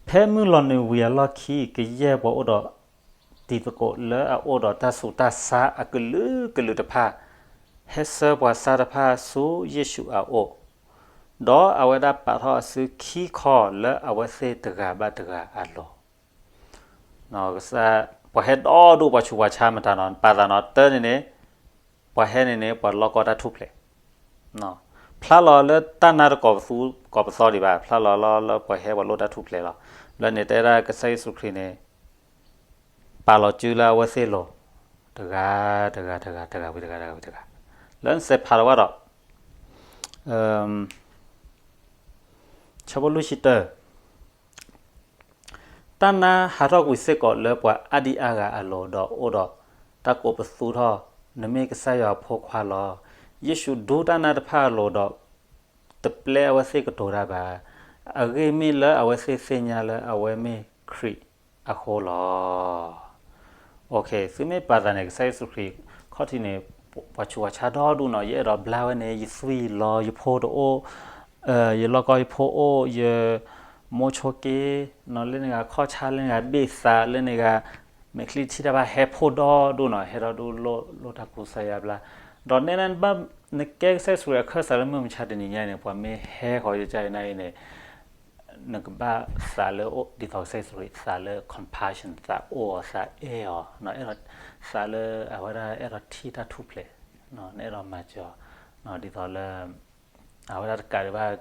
ဖဲမုၢ်လီၤနုာ်ဝံၤအလီၢ်ခံ ကယဲၢ်ပှၤအိၣ်ဒီး တံၤသကိးလၢအအိၣ်ဒီးတၢ်ဆူးတၢ်ဆါအကလုာ်ကလုာ်တဖၣ် ဟဲဆှၢပှၤဆါတဖၣ်ဆူယ့ၣ်ၡူးအအိၣ်, ဒီးအဝဲဒၣ်ပာ်ထီၣ်အစုခံခီလၢအဝဲသ့ၣ်တဂၤဘၣ်တဂၤအလိၤ ပှၤဟဲဒီဒူၣ်ပှၤဆူးပှၤဆါမတၤနီၤ ပာ်သးနီၤ တၢ်န့ၣ်န့ၣ် ပှၤဟဲန့ၣ်န့ၣ် ပှၤလိၣ်ကီၢ်တၢ်ထူၣ်ဖျဲး, ဖျါလီၤလၢတၢ်နါတကိးပသူ ကိးပသီဒံးဘၣ် ဖျါလီၤလၢပှၤဟဲပှၤလိၣ်တၢ်ထူၣ်ဖျဲးလီၤ. လၢန့ၣ်တဲဒၣ်ကစၢ်ယ့ၣ်ၡူးခရံာ်န့ၣ် ပာ်လီၤစုလၢအဝဲသ့ၣ်လိၤ တဂၤ တဂၤ တဂၤ တဂၤဝံၤတဂၤ တဂၤဝံၤတဂၤ လၢနစဲးဖးလီၤဝဲဒီး ဆၢဖိလွံၢ်ဆံတၢ တၢ်နါဟးထီၣ်ကွံာ်စ့ၢ်ကီးလၢပှၤအါဒံအါဂၤအလိၤ ဒီးအိၣ်ဒီးတၢ်ကိးပသူထီၣ်, နမ့ၢ်ကစၢ်ယွၤအဖိခွါလီၤ. ယ့ၣ်ၡူးဒူတၢ်နါတဖၣ်အလိၤဒီး တပျဲအဝဲသ့ၣ်ကတိၤတၢ်ဘၣ်. အဂ့ၢ်မ့ၢ်လၢအဝဲသ့ၣ်သ့ၣ်ညါလၢအဝဲမ့ၢ်ခရံာ်အဃိလီၤ. သုမ့ၢ်ပာ်သးန့ၣ် ကစၢ်ယ့ၣ်ၡူးခရံာ် ခီၣ်ထံးန့ၣ် ပှၤဆူးပှၤဆါဒီဒူၣ်နီၤ ယအဲၣ်ဒိးဘျါဝဲန့ၣ် ယသွံၣ်လီၤ ယဖိတအိၣ် ယလီၢ်ကီၢ်ယဖိအိၣ် ယမိၢ်ဆိးက့နီၤ လၢန့ၣ်ဂၤခီၣ်ဆါ လၢန့ၣ်ဂၤဘ့ၣ်သး လၢန့ၣ်ဂၤ မဲာ်ချံထံၣ်တၢ်ဘၣ် ဟဲဖှိၣ်ဒီဒူၣ်နီၤ ဟဲဒီဒူၣ်လိၣ်တၢ်ကူစါယါဘျါ. ဒီးနဲန့ၣ်ဘၣ် နကဲကစၢ်ယ့ၣ်ၡူးခရံာ်အခၢၣ်စးလၢမုၢ်မဆါတနံၤညါအံၤန့ၣ် ပှၤမ့ၢ်ဟဲဃီၤယကၢ်အံၤနၤအံၤန့ၣ် နကဘၣ်သးလၢဒ်သိးကစၢ်ယ့ၣ်ၡူးခရံာ် သးလၢ compassion သးအိၣ်အီၤ သးအဲၣ်အီၤ သးလၢအဝဲဒၣ်အဲၣ်ဒိးထံၣ်တၢ်ထူၣ်ဖျဲး နအဲၣ်ဒိးမၤစၢၤအီၤ ဒ်သိးလၢ အဝဲဒၣ်တကးဒံးဘၣ်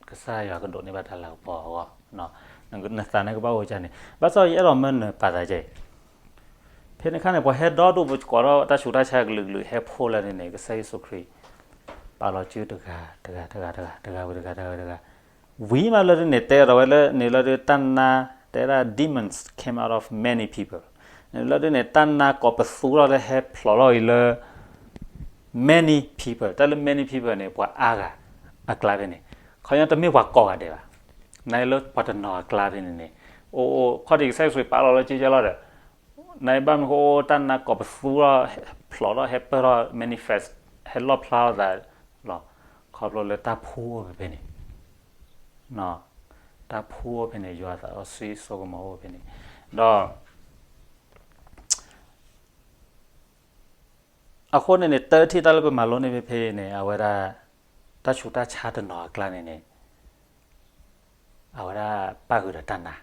ကစၢ်ယွၤကဒိးန့ၢ်ဘၣ်တၢ်လၤကပီၤအဂီၢ် နသးန့ၣ်ကဘၣ်အိၣ်ကၢ်န့ၣ် ဘၣ်ဆၣ်ယအဲၣ်ဒိးမၢနၢၤပာ်သးကဲအံၤ ဖဲန့ၣ်အခါန့ၣ် ပှၤဟဲဒီဒူၣ်ပကိးထီၣ်တၢ်ဆူးတၢ်ဆါကလုာ်ကလုာ် ဟဲဖှိၣ်လၢန့ၣ်န့ၣ် ကစၢ်ယ့ၣ်ၡူးခရံာ် ပာ်လီၤစုတဂၤ တဂၤ တဂၤ တဂၤ တဂၤဝံၤတဂၤ တဂၤဝံၤတဂၤ ဝံၤမးလၢဒ်န့ၣ် တဲဒီးဝဲလၢန့ၣ်လၢဒ် တၢ်နါ တဲဒၣ် demons came out of many people န့ၣ်လၢဒ်န့ၣ် တၢ်နါကိးပသူထီၣ်လၢဟဲဖျိးထီၣ်အံၤလၢ many people တၢ်လၢ many people န့ၣ် ပှၤအါဂၤအကျါဖဲန့ၣ် ခီညီတမ့ၢ်ပှၤကိးဂၤဒဲးဘၣ် နလၢပှၤတနီၤအကျါဖဲန့ၣ်န့ၣ် အိၣ်အိၣ် ခီၣ်ထံးကစၢ်ယ့ၣ်ၡူးခရံာ်ပာ်လီၤလၢက့ကဲလီၤဒီး နဘၣ်မနုၤဃိ တၢ်နါကိးပသူထီၣ် ဖျိးထီၣ် ဟဲပၢၢ်ထီၣ် manifest ဟဲလီၣ်ဖျါထီၣ်သးလီၤ ခီဖျိလၢတၢ်ဖှူအိၣ်ဖဲဖဲန့ၣ် တၢ်ဖှူအိၣ်ဖဲန့ၣ် ယွၤသးစီဆှံစိကမီၤအိၣ်ဖဲန့ၣ် ဒီး အဃိန့ၣ်န့ၣ် တၢ်ထံၣ်တၢ်လၢပမၤလိန့ၢ်ဖဲဖဲအံၤန့ၣ် အဝဲဒၣ် တၢ်ဆူးတၢ်ဆါတနီၤအကျါန့ၣ်န့ၣ် အဝဲဒၣ်ပၣ်ဃုာ်ဒီးတၢ်နါ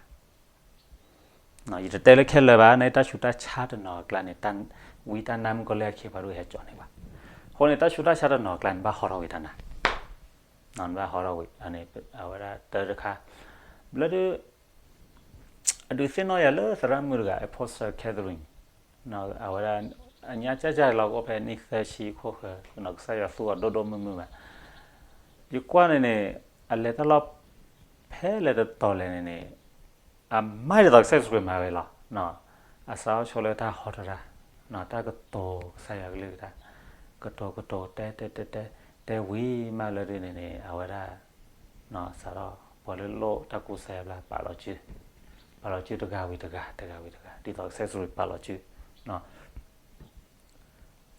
ယတတဲလၢခဲလၢာ်ဘၣ်န့ၣ် တၢ်ဆူးတၢ်ဆါတနီၤအကျါန့ၣ် ဝံတၢ်နါမုၣ်ကီၤလံၢ်အခ့အပှၤဒိၣ်ဟဲကၠီန့ၣ်ဘၣ်. အဃိန့ၣ် တၢ်ဆူးတၢ်ဆါတနီၤအကျါန့ၣ် ဘၣ်ဟီထီၣ်ဝံတၢ်နါ ဘၣ်ဟီထီၣ်ဝံ အဝဲဒၣ်တၢ်တခါ ဘျီဒုး အဒုးသ့ၣ်နီၣ်ယၤလၢသရၣ်မုၣ်တဂၤ Apostle Catherine အဝဲဒၣ် အညါကၢ်ကၢ်လီၤကအိၣ်ဖဲနံၣ်သၢဆံခိၣ်ဃၢၤ ကစၢ်ယွၤသူအီၤဒိၣ်ဒိၣ်မုၢ်မုၢ်ဘၣ်. ယကွၢ်န့ၣ်န့ၣ် အလဲၤတၢ်လီၢ် ဖဲလဲၣ်တတီၤလဲၣ်န့ၣ်န့ၣ် အမၤဒ်သိးကစၢ်ယ့ၣ်ၡူးခရံာ်မၤဝဲလီၤ. အစးထီၣ်ဆိလၢတၢ်ဟီထီၣ်တၢ် တၢ်ကတိၤကစၢ်ယွၤကလုၢ်ကထါ ကတိၤကတိၤတဲတဲတဲတဲ တဲဝံၤမးလၢဒ်န့ၣ်န့ၣ် အဝဲဒၣ် စးထီၣ်ပှၤလၢလိၣ်တၢ်ကူစါယါဘျါ ပာ်လီၤစု ပာ်လီၤစုတဂၤဝံၤတဂၤ တဂၤဝံၤတဂၤ ဒ်သိးကစၢ်ယ့ၣ်ၡူးခရံာ်ပာ်လီၤစု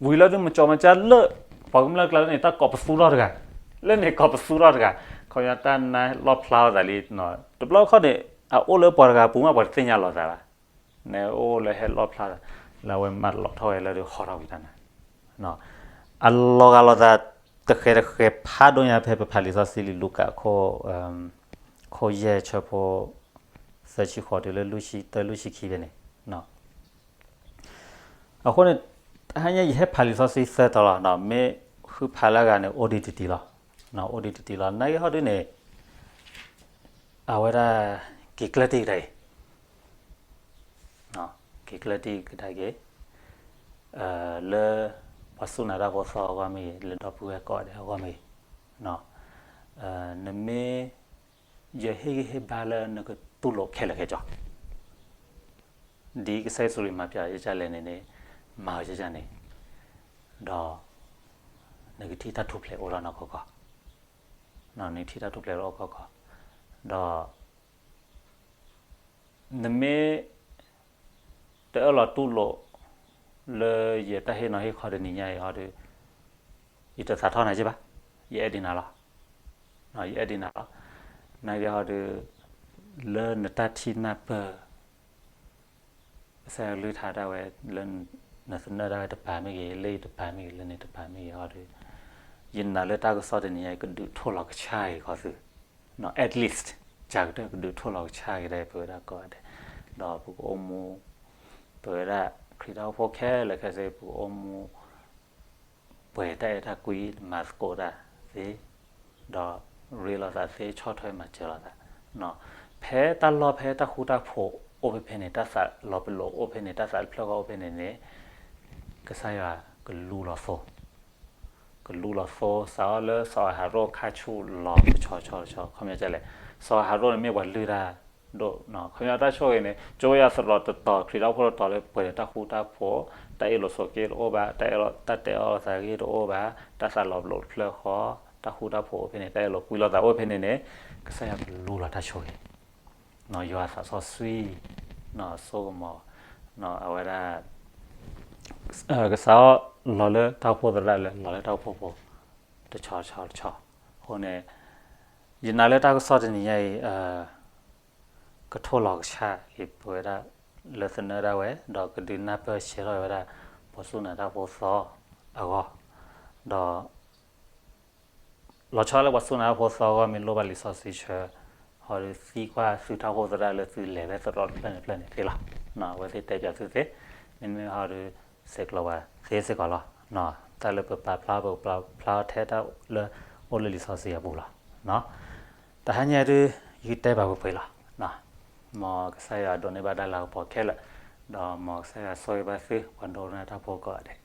ဝံၤလၢဒုးမကၠီမကၢ်လၢ ပှၤကမျၢၢ်ကျါလၢန့ၣ် တၢ်ကိးပသူထီၣ်တဂၤ လၢန့ၣ်ကိးပသူထီၣ်တဂၤ ခီဖျိတၢ်နါလီၣ်ဖျါလိာ်သးလံ တဘျီခီၣ်န့ၣ် အအိၣ်လၢပှၤတဂၤပူၤမး ပှၤတသ့ၣ်ညါလိာ်သးဘၣ် န့ၣ်အိၣ်လၢဟဲလီၣ်ဖျါ လၢအဝဲမၤလီၤထီၣ်ဝဲလၢဒုးဟီထီၣ်ဝံၤတၢ်နါ အလီၤဂာ်လိာ်သး တဃဲၤတဃဲၤဖးဒိၣ်ညါဖဲပဖးလံာ်စီဆှံလံာ်လူၤကၣ် ခိၣ်ယဲၢ်ဆၢဖိ သၢဆံဃိးတုၤလၢလွံၢ်ဆံတၢ လွံၢ်ဆံခံဖဲန့ၣ် အဃိန့ၣ် တဟါညါယဟဲဖးလံာ်စီဆှံသၢတီၤလီၤ မ့ၢ်ဃုဖးလၢအဂၤန့ၣ် အိၣ်ဒံးတတံၤလီၤ အိၣ်ဒံးတတံၤလီၤ နာ်က့ဟီဒုန့ၣ် အဝဲဒၣ် က့ၤကျၢၢ်တံၢ်ကဒါက့ၤ က့ၤကျၢၢ်တံၢ်ကဒါက့ၤ လၢ ပှၤစူၢ်နာ်တၢ်ဖိသီအဂီၢ်မ့ၢ်ဂ့ၤ လၢဒီပုၢ်ဝဲၢ်ကိးဂၤဒဲးအဂီၢ်မ့ၢ်ဂ့ၤ နမ့ၢ် ယဟ့ၣ်ဂံၢ်ဟ့ၣ်ဘါလၢနကတူၢ်လိာ်ခဲလၢာ်ခဲဆ့ ဒ်ကစၢ်ယ့ၣ်ၡူးခရံာ်မၤပျးယကလဲၣ်န့ၣ်န့ၣ်, မၤဝဲယကန့ၣ်, ဒီး နကထံၣ်တၢ်ထူၣ်ဖျဲးအိၣ်ထီၣ်နီၢ်ကီၢ်ကီၢ်, နကထံၣ်တၢ်ထူၣ်ဖျဲးအိၣ်ထီၣ်ကီၢ်ကီၢ်, ဒီး နမ့ၢ် တအၢၣ်လီၤတူၢ်လိာ် လၢယတၢ်ဟ့ၣ်နီၤဟ့ၣ်ခီတနံၤညါအံၤ ဟီဒီး ယတသးထီၣ်နၤက့ဘၣ်, ယအဲၣ်ဒိးနၤလီၤ, ယအဲၣ်ဒိးနၤလီၤ, နာ်က့ဟီဒီး လၢနတၢ်ထံၣ်နၢ်ပၢၢ် ကစၢ်ယွၤကလုၢ်ကထါဒၣ်ဝဲ လၢနသနၢၣ်ဒၣ်ဝဲတပၤမ့ၢ်ဂ့ၤ, လၢယတပၤမ့ၢ်ဂ့ၤ, လၢနတပၤမ့ၢ်ဂ့ၤဟီဒီး ယနာ်လၢတၢ်ကစီၣ်တနံၤညါအံၤ ကဒုးထိၣ်လီၤကဆှၣ်က့ၤဃီသု, at least ကကတၢၢ်ကဒုးထိၣ်လီၤကဆှၣ်က့ၤဒၣ်ပဝဲဒၣ်ကိးဂၤဒဲး, ဒီးပကအိၣ်မူ ပဝဲဒၣ်ခရံာ်တၢ်အိၣ်ဖှိၣ်ခဲလၢာ်ခဲဆ့ ပကအိၣ်မူ ပှဲၤတၢ်အဲၣ်တၢ်ကွံ မၤသကိးတၢ်သ့, ဒီးရ့လိာ်သးသ့ ဆီၣ်ထွဲမၤစၢၤလိာ်သး, ဖဲတၢ်လီၢ်ဖဲတၢ်ဃူတၢ်ဖိးအိၣ်ဖဲဖဲန့ၣ် တၢ်သးလီၤပလိာ်အိၣ်ဖဲန့ၣ် တၢ်သးတဖျၢၣ်ဃီအိၣ်ဖဲန့ၣ်န့ၣ် ကစၢ်ယွၤကလူလီၤသိ ကလူလီၤသိ စးထီၣ်လၢစီၤအၤဟရိၣ်ခါဆူၣ်လီၤတဆီတဆီတဆီ ခီပညီလဲၣ်, စီၤအၤဟရိၣ်န့ၣ်မ့ၢ်ပှၤလုၢ်တၢ်ဒိၣ်, ခီပညီတၢ်ဆိၣ်ဂ့ၤန့ၣ် ကၠိယၤသရိာ်တတီၤ ခရံာ်တၢ်အိၣ်ဖှိၣ်တတီၤလၢပှဲၤဒီးတၢ်ဃူတၢ်ဖိး, တၢ်အ့ၣ်လိာ်ဆိးက့တအိၣ်ဘၣ်, တၢ်အဲၣ်လိာ်တၢ်တဲအီၣ်လိာ်သးဂ့ၢ်တအိၣ်ဘၣ်, တၢ်သးလီၤပလိာ်တဖျၢၣ်ဃီ, တၢ်ဃူတၢ်ဖိးအိၣ်ဖဲန့ၣ် တၢ်အဲၣ်လိာ်ကွံလိာ်သးအိၣ်ဖဲန့ၣ်န့ၣ် ကစၢ်ယွၤကလူလီၤတၢ်ဆိၣ်ဂ့ၤ ယွၤသးစီဆှံ စိကမီၤ အဝဲဒၣ် ကစးထီၣ်လီၤလၢတၢ်အိၣ်ဖှိၣ်သရၣ်လၢ လီၤလၢတၢ်အိၣ်ဖှိၣ်ဖိ တဆီဆီတဆီ, အဃိန့ၣ် ယနာ်လၢတၢ်ကစီၣ်တနံၤညါအံၤ ကထိၣ်လီၤကဆှၣ်က့ၤပဝဲဒၣ်လၢသနၢၣ်ဒၣ်ဝဲ ဒီးကဒုးနၢ်ပၢၢ်ဆှၢထီၣ်ဝဲဒၣ် ပှၤစူၢ်နာ်တၢ်အိၣ်ဖှိၣ်သီအဂီၢ်, ဒီး လီၤဆီလၢပှၤစူၢ်နာ်တၢ်အိၣ်ဖှိၣ်သီအဂီၢ် မ့ၢ်လိၣ်ဘၣ်လံာ်စီဆှံဆၢ ဟီဒီးသံကွၢ်သုတၢ်အိၣ်ဖှိၣ်သရၣ်လၢသုလဲၤဖဲသရိာ်တဖျၢၣ်န့ၣ်တဖျၢၣ်န့ၣ်သ့လီၤ. အဝဲသ့ၣ်တဲပၠးသုသ့, မ့မ့ၢ်ဟီဒီး ဆဲးကျိးဝဲသ့စ့ၢ်ကီးလီၤ. တၢ်လၢပပာ်ဖျါ ပကပာ်ဖျါထဲတၢ်လၢအိၣ်လၢလံာ်စီဆှံအပူၤလီၤ. တဟါညါဒုး ယကတဲဘၣ်ပှဲၤပှဲၤလီၤ. မ်ကစၢ်ယွၤဒိးန့ၢ်ဘၣ်တၢ်လၤကပီၤခဲလၢာ်, ဒီးမ်ကစၢ်ယွၤဆိၣ်ဂ့ၤဘၣ်သု ပှၤဒိကနၣ်တၢ်ဖိကိးဂၤဒဲး.